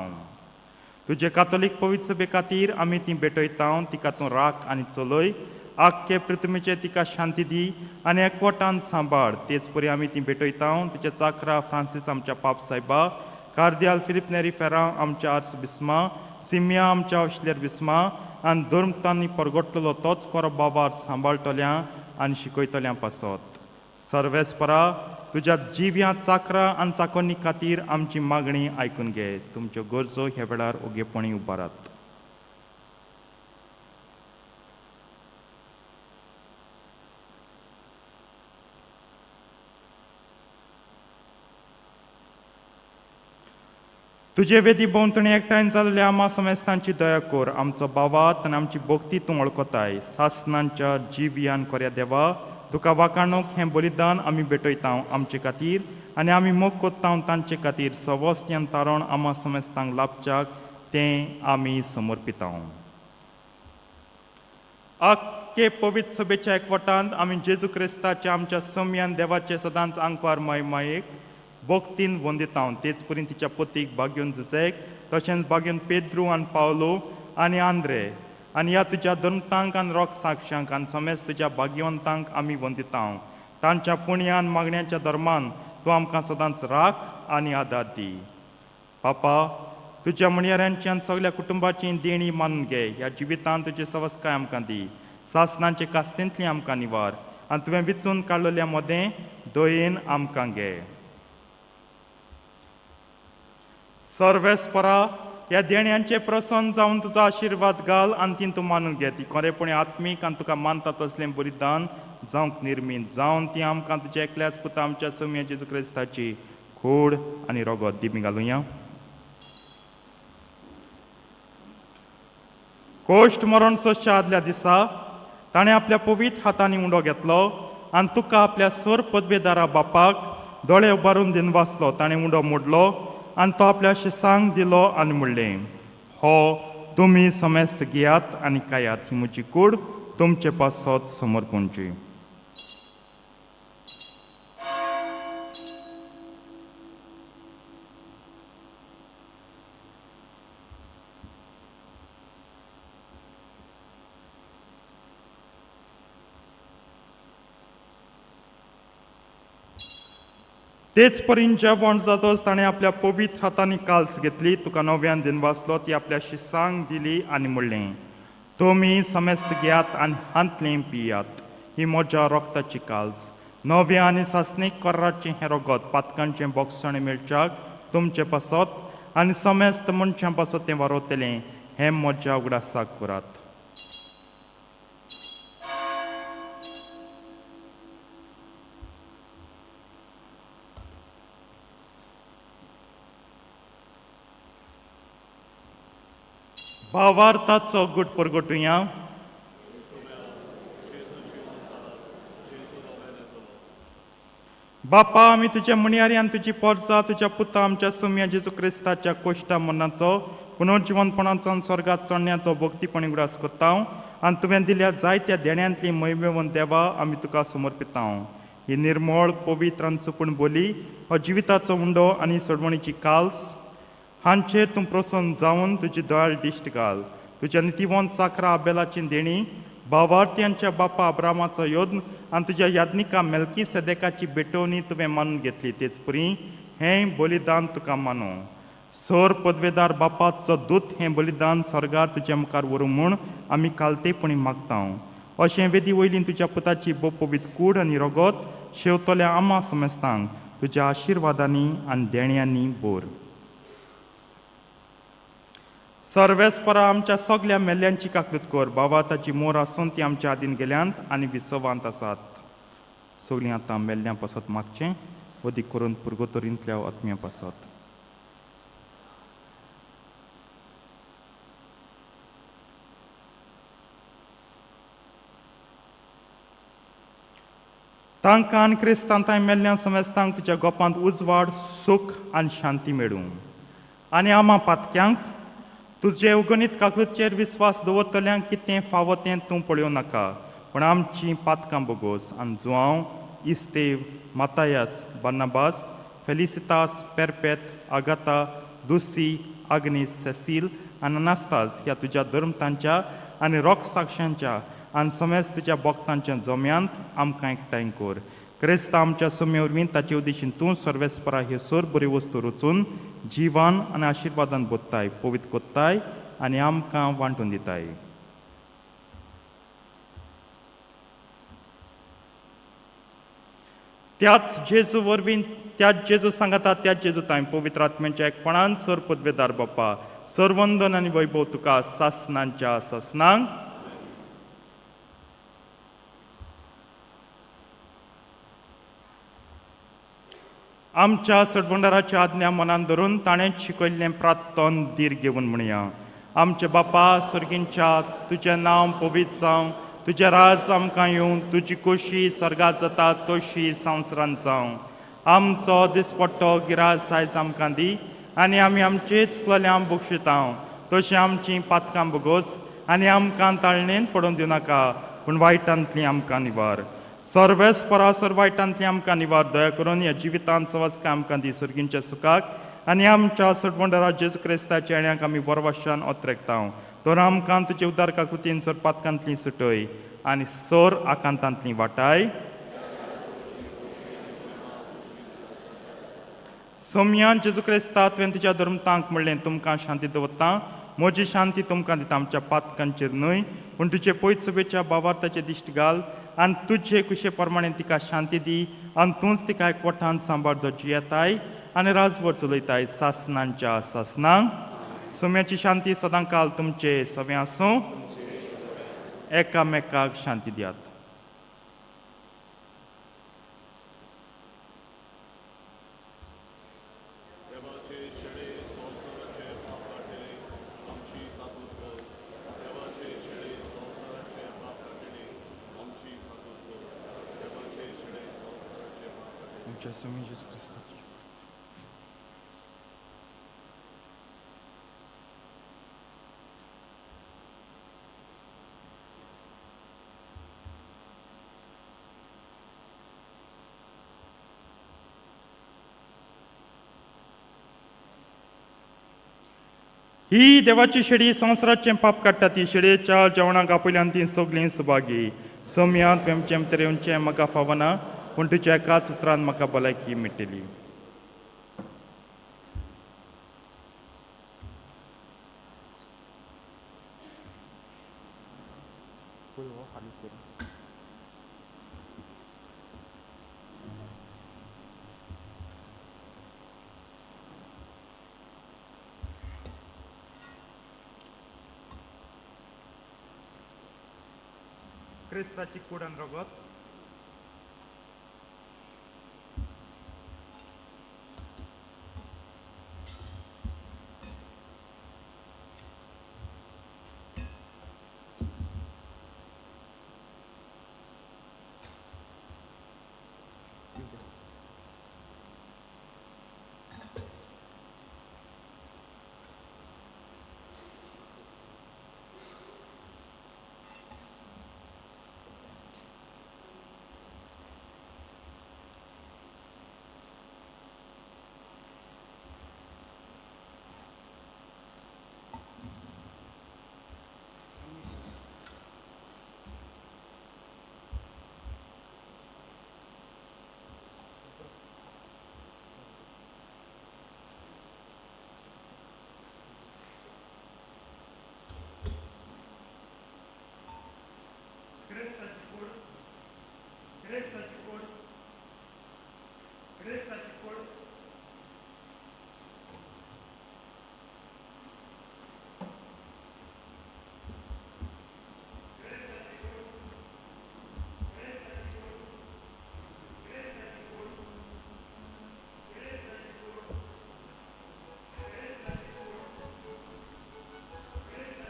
तुजे कातोलीक पवित्र सभे खातीर आमी ती भेटयता, तिका तूं राख आनी चलय. आख्खे पृथ्वीचेर तिका शांती दी आनी एकवटान सांबाळ. तेच परी आमी ती भेटयता तुज्या चाकरा फ्रांसीस आमच्या पाप सायबा, कार्दियाल फिलीप नेरी फेरांव आमच्या आर्स बिस्मा, सिमिया आमच्या ऑश्लेर बिस्मा आनी धर्मतांनी परगटलेलो तोच कोरो बाबार सांबाळटल्या आनी शिकयतल्या पासत. सर्वेस्परा, तुज्या जिव्या चाकरा आनी चाकोन्नी खातीर आमची मागणी आयकून घे. तुमच्यो गरजो ह्या वेळार ओगेपणी उबारात. तुजे वेदी भोंवतणी एकठांय जाल्ल्या आमा समेस्तांची दया कर. आमचो बावात आनी आमची भक्ती तूं वळखताय. सासनांच्या जिव्यान कोऱ्या देवा, तुका वाकाणूक हें बलिदान आमी भेटयता आमचे खातीर आनी आमी मोग कोत्ता तांचे खातीर सवस्त्यान तारण आमा समेस्तांक लाभच्याक तें आमी समर्पिता. आख्खे पवित्र सभेच्या एकवटांत आमी जेजू क्रिस्ताच्या आमच्या सोम्यान देवाचे सदांच आंकवार माय मायेक भक्तीन वंदिता. तेच परी तिच्या पतीक बागयोन जुजेक, तशेंच बागयोन पेद्रू आनी पावलो आनी आंद्रे आनी ह्या तुज्या धर्मतांक आनी रोग साक्षांक आनी समेज तुज्या भाग्यवंतांक आमी वंदिता. तांच्या पुण्यान मागण्यांच्या धर्मान तूं आमकां सदांच राख आनी आदार दी. पापा, तुज्या म्हणयाऱ्यांची आनी सगल्या कुटुंबाची देणी मानून घे. ह्या जिवितांत तुजे सवस्काय आमकां दी. सासनांचे कास्तेंतली आमकां निवार आनी तुवें विचून काडलेल्या मदें दयेन आमकां घे. सर्वेस्परा, ह्या देण्यांचे प्रसन्न जावन तुजो आशिर्वाद घाल आनी ती तूं मानून घे. ती खरेपणी आत्मीक आनी तुका मानता तसलें बलिदान जावंक निर्मीत जावन ती आमकां तुज्या एकल्याच पुता आमच्या सोम्या जेजू क्रिस्ताची कूड आनी रगत दिमी घालुया. कोश्ट मरण सोंसच्या आदल्या दिसा ताणें आपल्या पवित्र हातांनी उंडो घेतलो आनी तुका आपल्या स्वर पदवेदारा बापाक दोळे उबारून दिनवासलो. ताणें उंडो मोडलो आनी तो आपल्या शिसांक दिलो आनी म्हणलें, हो तुमी समेस्त घेयात आनी खायात. ही म्हजी कूड तुमचे पासत समर्पणची. तेच परीन जेवण जातच ताणें आपल्या पवित्र हातांनी काल्स घेतली, तुका नव्यान दिनवासलो, ती आपल्या शिसांक दिली आनी म्हणलें, तुमी समेस्त घेयात आनी हांतलें पियात. ही म्हज्या रक्ताची काल्स, नव्या आनी सासणीक कराराचें हें रगत पातकांचें बोगसणें मेळच्याक तुमचे पासत आनी समेस्त मनशां पासत तें वारोवतलें. हें म्हज्या उगडासाक करात. भावार्थाचो गुट परगटुया. बापा, आमी तुज्या म्हणयारी आनी तुजी पोरसा तुज्या पुता आमच्या सोम्या जेजू क्रिस्ताच्या कोश्टा मरणाचो, पुनर्जिवनपणाचो आनी स्वर्गात चडण्याचो भक्तीपणी उगडास करता आनी तुवें दिल्या जायत्या देण्यांतली महिमेवंत देवा आमी तुका समर्पिता. ही निर्मळ पवित्र आनी सुपूण बोली, हो जिविताचो उंडो आनी सोडवणीची काल्स हांचेर तूं प्रसन्न जावन तुजी दयाळ दिश्ट घाल. तुज्या नितीवंत चाकरा आबेलाची देणी, भावार्थ्यांच्या बापा अब्रामाचो यत्न आनी तुज्या याज्ञिका मेल्की सदेकाची भेटवणी तुवें मानून घेतली. तेच परी हें बलिदान तुका मानू. सर पदवेदार बापाचो दूत हें बलिदान स्वर्गार तुज्या मुखार व्हरूं म्हूण आमी कालतेपणी मागता. अशें वेदी वयली तुज्या पुताची भोव पवित्र कूड आनी रगत शेवतल्या आमा समेस्तांक तुज्या आशिर्वादांनी आनी देण्यांनी बोर. सर्वेस्परा, आमच्या सगल्या मेल्ल्यांची काकूत कर. बाबा ताची मोर आसून ती आमच्या आदीन गेल्यांत आनी विसवांत आसात. सगलीं आतां मेल्ल्यां पासत मागचें, अदीक करून पुर्गोतरींतल्या आत्म्या पासत. तांकां आनी क्रिस्तान तांय मेल्ल्या समेस्तांक तुज्या गोपांत उजवाड, सूख आनी शांती मेळूं. आनी आमा पातक्यांक तुजे उगणीत काकूतचेर विस्वास दवरतल्यांक कितें फावो तें तूं पळयोवं नाका, पूण आमचीं पातकां बोगोस आनी जुआंव, इस्तेव, मातायास, बार्नाबास, फेलिसितास, पेरपेत, आगाता, दुसी, आग्नीस, सेसील आनी अनास्तास ह्या तुज्या धर्मतांच्या आनी रोख साक्षांच्या आनी समेस्त तुज्या भक्तांच्या जम्यांत आमकां एकठांय कर. क्रिस्त आमच्या सुमे वरवीं ताचे उदेशीन तूं सर्वेस्परा ह्यो सोर बऱ्यो वस्तू रचून जिवान आनी आशिर्वादान बोत्ताय, पवित्र कोत्ताय आनी आमकां वांटून दिताय. त्याच जेजू वरवीं, त्याच जेजू सांगाता, त्याच जेजू तांय पवित्र आत्म्याच्या एकपणान सर पदवेदार बाप्पा, सरवंदन आनी वैभव तुका सासनांच्या सासनांक. आमच्या सटबंडाराच्या आज्ञा मनान धरून ताणें शिकयल्लें प्रार्थन धीर घेवन म्हणया. आमचे बापा सर्गींच्या, तुजें नांव पवित्र जावं, तुजें राज आमकां येवं, तुजी कोशी स्वर्गात जाता तशी संवसारांत जावं. आमचो दिसपट्टो गिरास आयज आमकां दी आनी आमी आमचेच चुकल्यां बक्षितांव, तशें आमचीं पातकां बोगोस आनी आमकां ताळणेन पडोवन दिवनाका, पूण वायटांतली आमकां निवार. सर्वेस परासर वायटांतली आमकां निवार. दया करून ह्या जिवितांत सवास आमकां दी सर्गींच्या सुखाक आनी आमच्या सटवंडरा जेजू क्रिस्ताच्या येण्याक आमी बरवाशान ओत्रेकतांव. तर आमकां तुजे उदार काकुतीन सर पातकांतली सुटय आनी सोर आकांतांतली वाटाय. सोमयान जेजू क्रिस्ता तुवें तुज्या धर्मतांक म्हणलें, तुमकां शांती दवरता, म्हजी शांती तुमकां दिता, आमच्या पातकांचेर न्हय पूण तुजे पयत सभेच्या बावार्थाचे दिश्ट घाल आनी तुजे कुशे प्रमाणे तिका शांती दी आनी तूंच तिका एकवटान सांबाळ, जो जियेताय आनी राजवट चलयताय सासनांच्या सासनांक. सोम्याची शांती सदां काल तुमचे सवें आसूं. एकामेकाक शांती दियात. आमच्या स्वामी जेजू क्रिस्ता. ही देवाची शेडी संवसाराचें पाप काडटा, ती शेडयेच्या जेवणाक आपयल्यान ती सगळीं सुभागी. सोम्यांत वेमचें तेरेवचें म्हाका फावना, पूण तुज्या एकाच उतरान म्हाका भलायकी मेळटली. क्रिस्ताची कूड आनी रगत.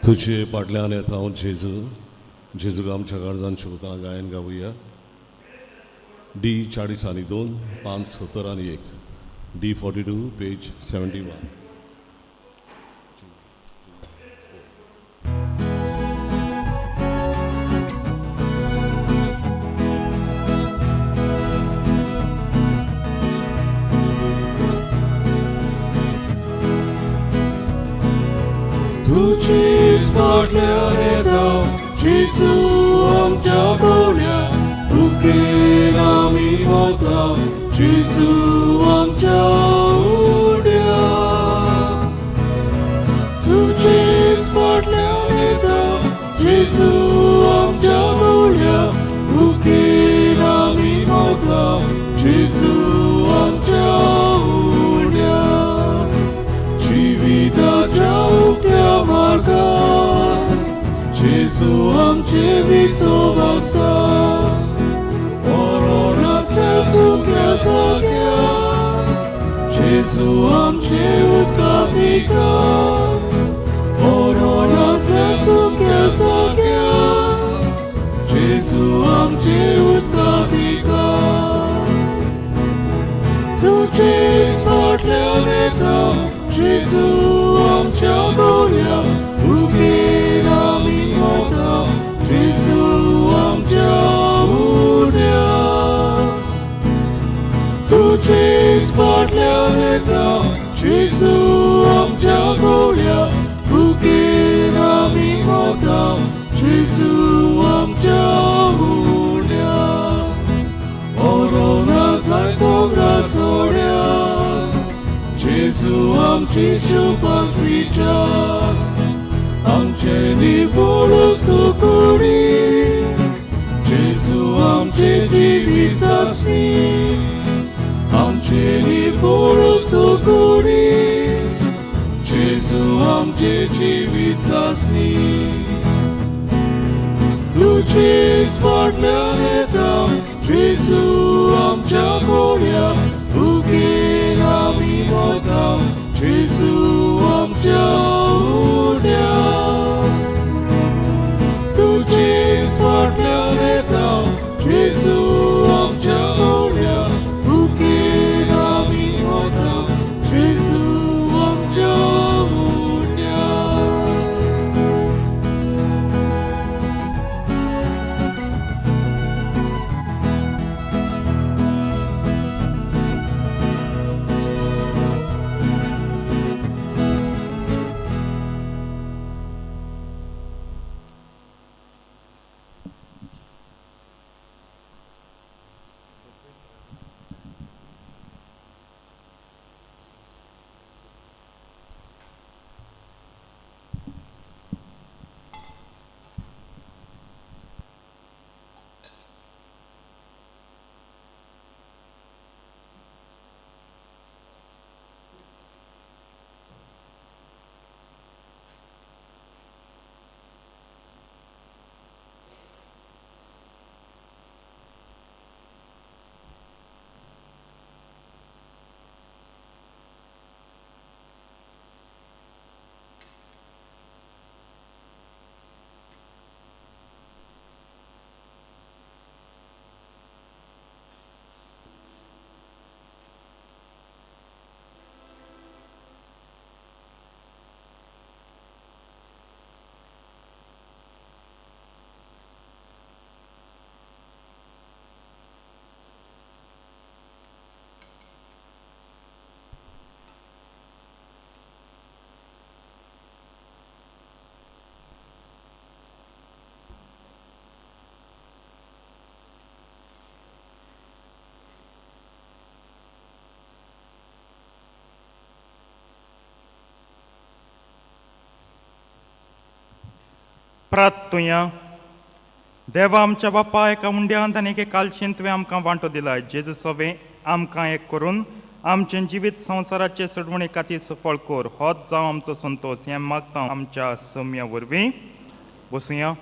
तुजे पाटल्यान येता हांव जेजू, जेजूक आमच्या काळजान शिकता गायन गावया. डी 40 आनी 2, 5 70 आनी 1, D 42 page 71. तुजीच फाटल्यान येता जेजू आमच्या गवळ्या भुकेन आमी मरता जेजू आमच्या उड्या तुजीच फाटल्यान येता जेजू आमच्या गवळ्या भुकेन आमी मरता जेजू आमच्या उड्या जिविताच्या उकत्या मार्गार जेजू आमचे विसव आसा मरणांतल्या सुक्या जाग्यार जेजू आमचे उदकाधिकार मरणांतल्या सुक्या जाग्यार जेजू आमचे उदकाधिकार तुजीच फाटल्यान येता जेजू आमच्या गवळ्या भुकेन आमी मरता जेजू आमच्या उड्या तुजीच फाटल्यान येता जेजू आमच्या गवळ्या भुकेन आमी मरता जेजू आमच्या उड्या मरणां जाय दोंगरा सोड्या जेजू आमची शुभांच विचार आमचे निवळ सुकुडी जेजू आमचे जिवीत चांचणी आमचे निवळ सुकुडी जेजू आमचे जिवीत चांचणी तुजीच फाटल्यान येता जेजू आमच्या गवळ्या भुकेन आमी मरता जेजू आमच्या उड्या तुजीच फाटल्यान येता जेजू आमच्या गवळ्या भुकेन आमी मरता जेजू आमच्या उड्या. प्रार्थुया. देवा आमच्या बापा, एका उंड्यांत आनी एके कालशेन तुवें आमकां वांटो दिला. जेजू सोवे आमकां एक करून आमचें जिवीत संवसाराचे सोडवणे खातीर सफळ कर. होच जावं आमचो संतोश, हें मागता आमच्या सोम्या वरवीं. बसुया.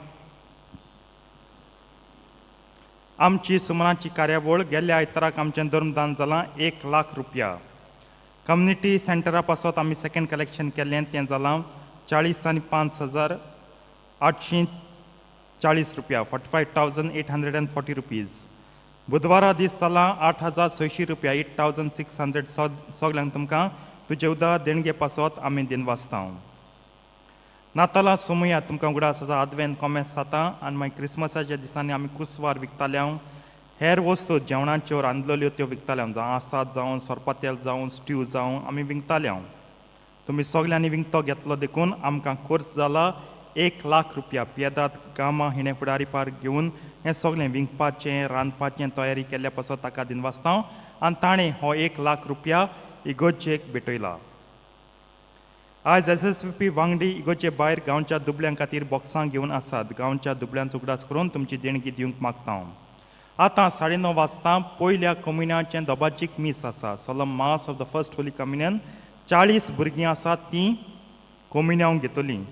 आमची सुमनाची कार्यावळ. गेल्ल्या आयताराक आमचें धर्मदान जालां 1 लाख रुपया. कम्युनिटी सेंटरा पासत आमी सेकंड कलेक्शन केल्लें, तें जालां 45,840 रुपया, ₹45,840. बुधवारा दीस जालां 8600 रुपया, 8600. सगल्यांक तुमकां तुजे उदार देणगे पासत आमी दिनवासता. नातालां सोमुया. तुमकां उगडास आसा, आदवेन कोमेस जाता आनी मागीर क्रिसमसाच्या दिसांनी आमी कुसवार विकताले. हांव हेर वस्तू जेवणाच्यो रांदलेल्यो त्यो विकताले हांव, जावं आसात, जावं सोरपातेल, जावं स्ट्यू जावं, आमी विकताले हांव. तुमी सगल्यांनी विकतो घेतलो देखून आमकां खर्च जाला 1 लाख रुपया. पियेदाद गामा हिणें फुडारीपार घेवन हें सगळें विकपाचें, रांदपाचें तयारी केल्ल्या पासत ताका दिनवासता आनी ताणें हो 1 लाख रुपया इगर्जेक भेटयला. आयज एसएसपी वांगडी इगर्जे भायर गांवच्या दुबळ्यां खातीर बॉक्सां घेवन आसात. गांवच्या दुबळ्यांचो उगडास करून तुमची देणगी दिवंक मागता हांव. आतां 9:30 वाजता पयल्या कम्युनियाचें दबाजीक मीस आसा, solemn mass of the first holy communion. 40 भुरगीं आसात, तीं कोमिन्यांव घेतलीं.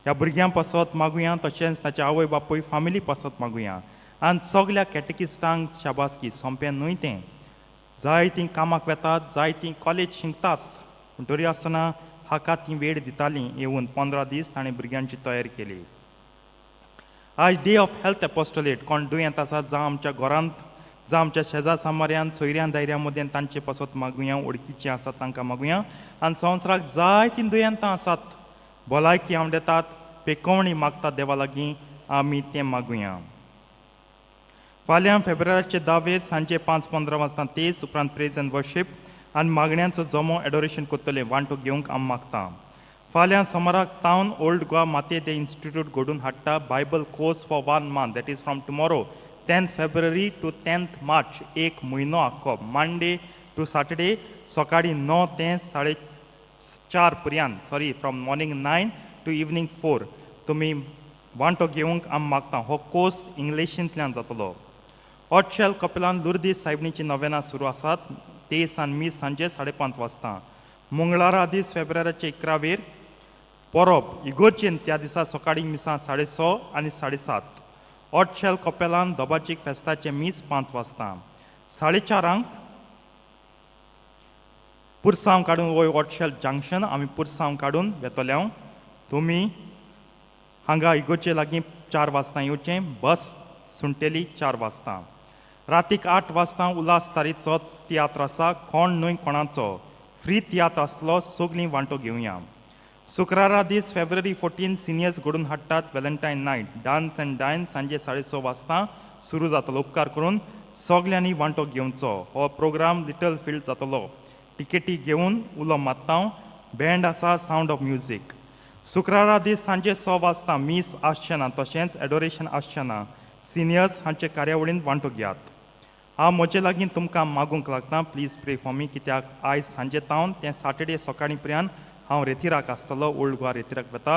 ह्या भुरग्यां पासत मागुया, तशेंच ताचे आवय बापूय फामिली पासत मागुया आनी सगल्या कॅटकिस्टांक शाबासकी. सोंपें न्हय तें. जायतीं कामाक वेतात, जायतीं कॉलेज शिकतात, पूण तरी आसतना हाका ती वेळ दितालीं. येवन 15 दीस ताणें भुरग्यांची तयारी केली. आयज डे ऑफ हेल्थ एपोस्टलेट. कोण दुयेंत आसात, जावं आमच्या घरांत, जावं आमच्या शेजार सामाऱ्यान, सोयऱ्यां दायऱ्यां मदें, तांचे पासत मागुया. वळखीचीं आसात तांकां मागुया. आनी संवसाराक जायतीं दुयेंतां आसात, भलायकी आंवडेतात, पेकोवणी मागतात देवा लागीं, आमी तें मागुया. फाल्यां फेब्रुवारीचे 10वेर सांजे 5:15 वाजता तेज, उपरांत प्रेज अँड वर्शीप आनी मागण्यांचो जमो एडोरेशन करतले. वांटो घेवंक आमी मागता. फाल्यां सोमाराक तावन ओल्ड गोवा माते दे इन्स्टिट्यूट घडून हाडटा Bible course for one month, that is from tomorrow 10th February to 10th March. एक म्हयनो आख्खो, मंडे टू सॅटर्डे, सकाळीं 9 ते 4:30 पर्यंत, sorry, from morning 9 to evening 4. तुमी वांटो घेवंक आमी मागता. हो कोर्स इंग्लिशींतल्यान जातलो. ऑटशेल कपेलान लुर्दी सायबणीची नवेनां सुरू आसात. तेस आनी मीस सांजे 5:30 वाजता. मंगळारा दीस फेब्रुवारीचे 11वेर परब इगोर्जेन. त्या दिसा सकाळीं मिसां 6:30 आनी 7:30. ऑटशेल कपेलान दबाजीक फेस्ताचें मीस 5 वाजता. 4:30क पुरसांव काडून वय ऑटशेल जंक्शन. आमी पुरसांव काडून वेतले हांव. तुमी हांगा इगोर्जे लागीं 4 वाजता येवचें. बस सुंटेली 4 वाजता. रातीक 8 वाजता उल्हास तारीचो तियात्र आसा, कोण न्हय कोणाचो. फ्री तियात्र आसलो. सगलीं वांटो घेवया. शुक्रारा दीस फेब्रुवारी 14 सिनियर्स घडून हाडटात Valentine night dance and dine. सांजे 6:30 वाजता सुरू जातलो. उपकार करून सगल्यांनी वांटो घेवचो. हो प्रोग्राम लिटल फिल्ड जातलो. टिकेटी घेवन उलो मारता. बँड आसा सावंड ऑफ म्युजीक. शुक्रारा दीस सांजे 6 वाजता मीस आसचें ना, तशेंच एडोरेशन आसचें ना. सिनियर्स हांचे कार्यावळींत वांटो घेयात. हांव म्हजे लागीं तुमकां मागूंक लागता, please pray for me, कित्याक आयज सांजे तावन तें सॅटर्डे सकाळीं पर्यंत हांव रेतिराक आसतलो. ओल्ड गोवा रेतिराक वता.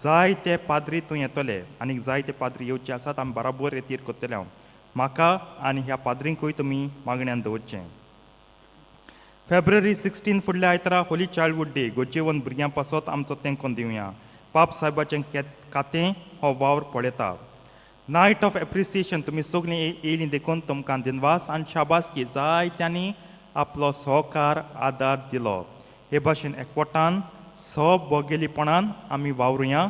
जायते पाद्री थंय येतले आनी जायते पाद्री येवचे आसात. आमी बराबर रेतीर करतले हांव. म्हाका आनी ह्या पाद्रींकूय तुमी मागण्यान दवरचें. फेब्रुवारी 16 फुडल्या आयतारा होली चायल्डहूड डे. गोजेवन भुरग्यां पासत आमचो तेंकोन दिवया. पाप साहेबाचें खातें हो वावर पळयता. Night of appreciation. तुमी सगळीं येयलीं देखून तुमकां दिनवास आनी शाबासकी. जायत्यांनी आपलो सहकार आदार दिलो. हे भाशेन एकवटान सहभोगेलीपणान आमी वावरुया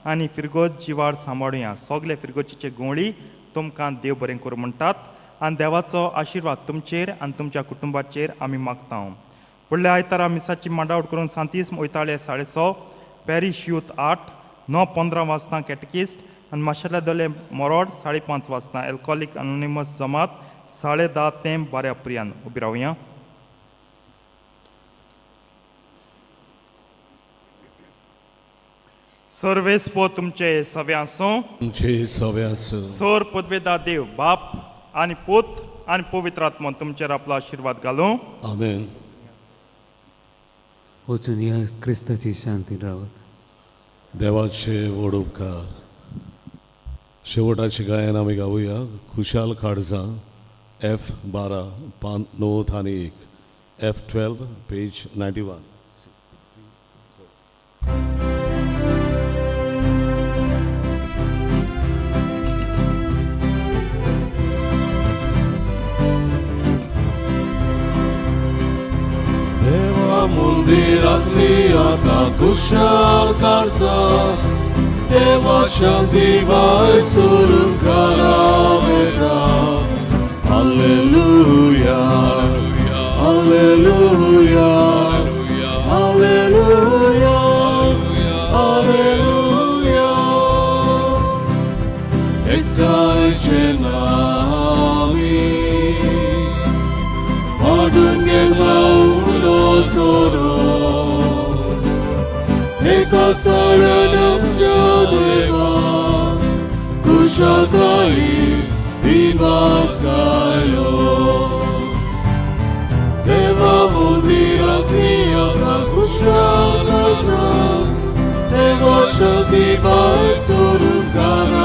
आनी फिरगोज जिवार सांबाळुया. सगळे फिरगोजीचे गोंवळी तुमकां देव बरें करूं म्हणटात आनी देवाचो आशिर्वाद तुमचेर आनी तुमच्या कुटुंबाचेर आमी मागता. फुडल्या आयतारा मिसाची मांडावळ करून सांतीस वयताळे 6:30 पॅरीश यूथ 8, 9:15 वाजता कॅटकिस्ट आनी माशेला दले मोरोड 5:30 वाजता एल्कोहोलीक अनोनिमस जमात 10:30 ते 12 पर्यंत. उबी रावया. सर्वेस्पो तुमचे सवे आसूं. तुमचे सवे आसूं. सोर पदवेदा देव बाप आनी पूत आनी पवित्र आत्मो तुमचेर आपलो आशिर्वाद घालूं. आमेन. वचून ह्या क्रिस्ताची शांती रावत. देवाचे व्हड उपकार. शेवटाची गायन आमी गावया, खुशाल काळजां, एफ 12, पान 91, F 12, page 91. देवा मंदिरांतली आतां कुशाल काळजां, देवा शांती बाय सुरून करावेता. Hallelujah, hallelujah, hallelujah, hallelujah. एकठांयचे नामी वाडून गेला उलो सोरो. खुशालकायेन दिनवास गायलो. देवा मंदिरांतली आमकां खुशाल करता, देवा शक्ती भायर सरून गाना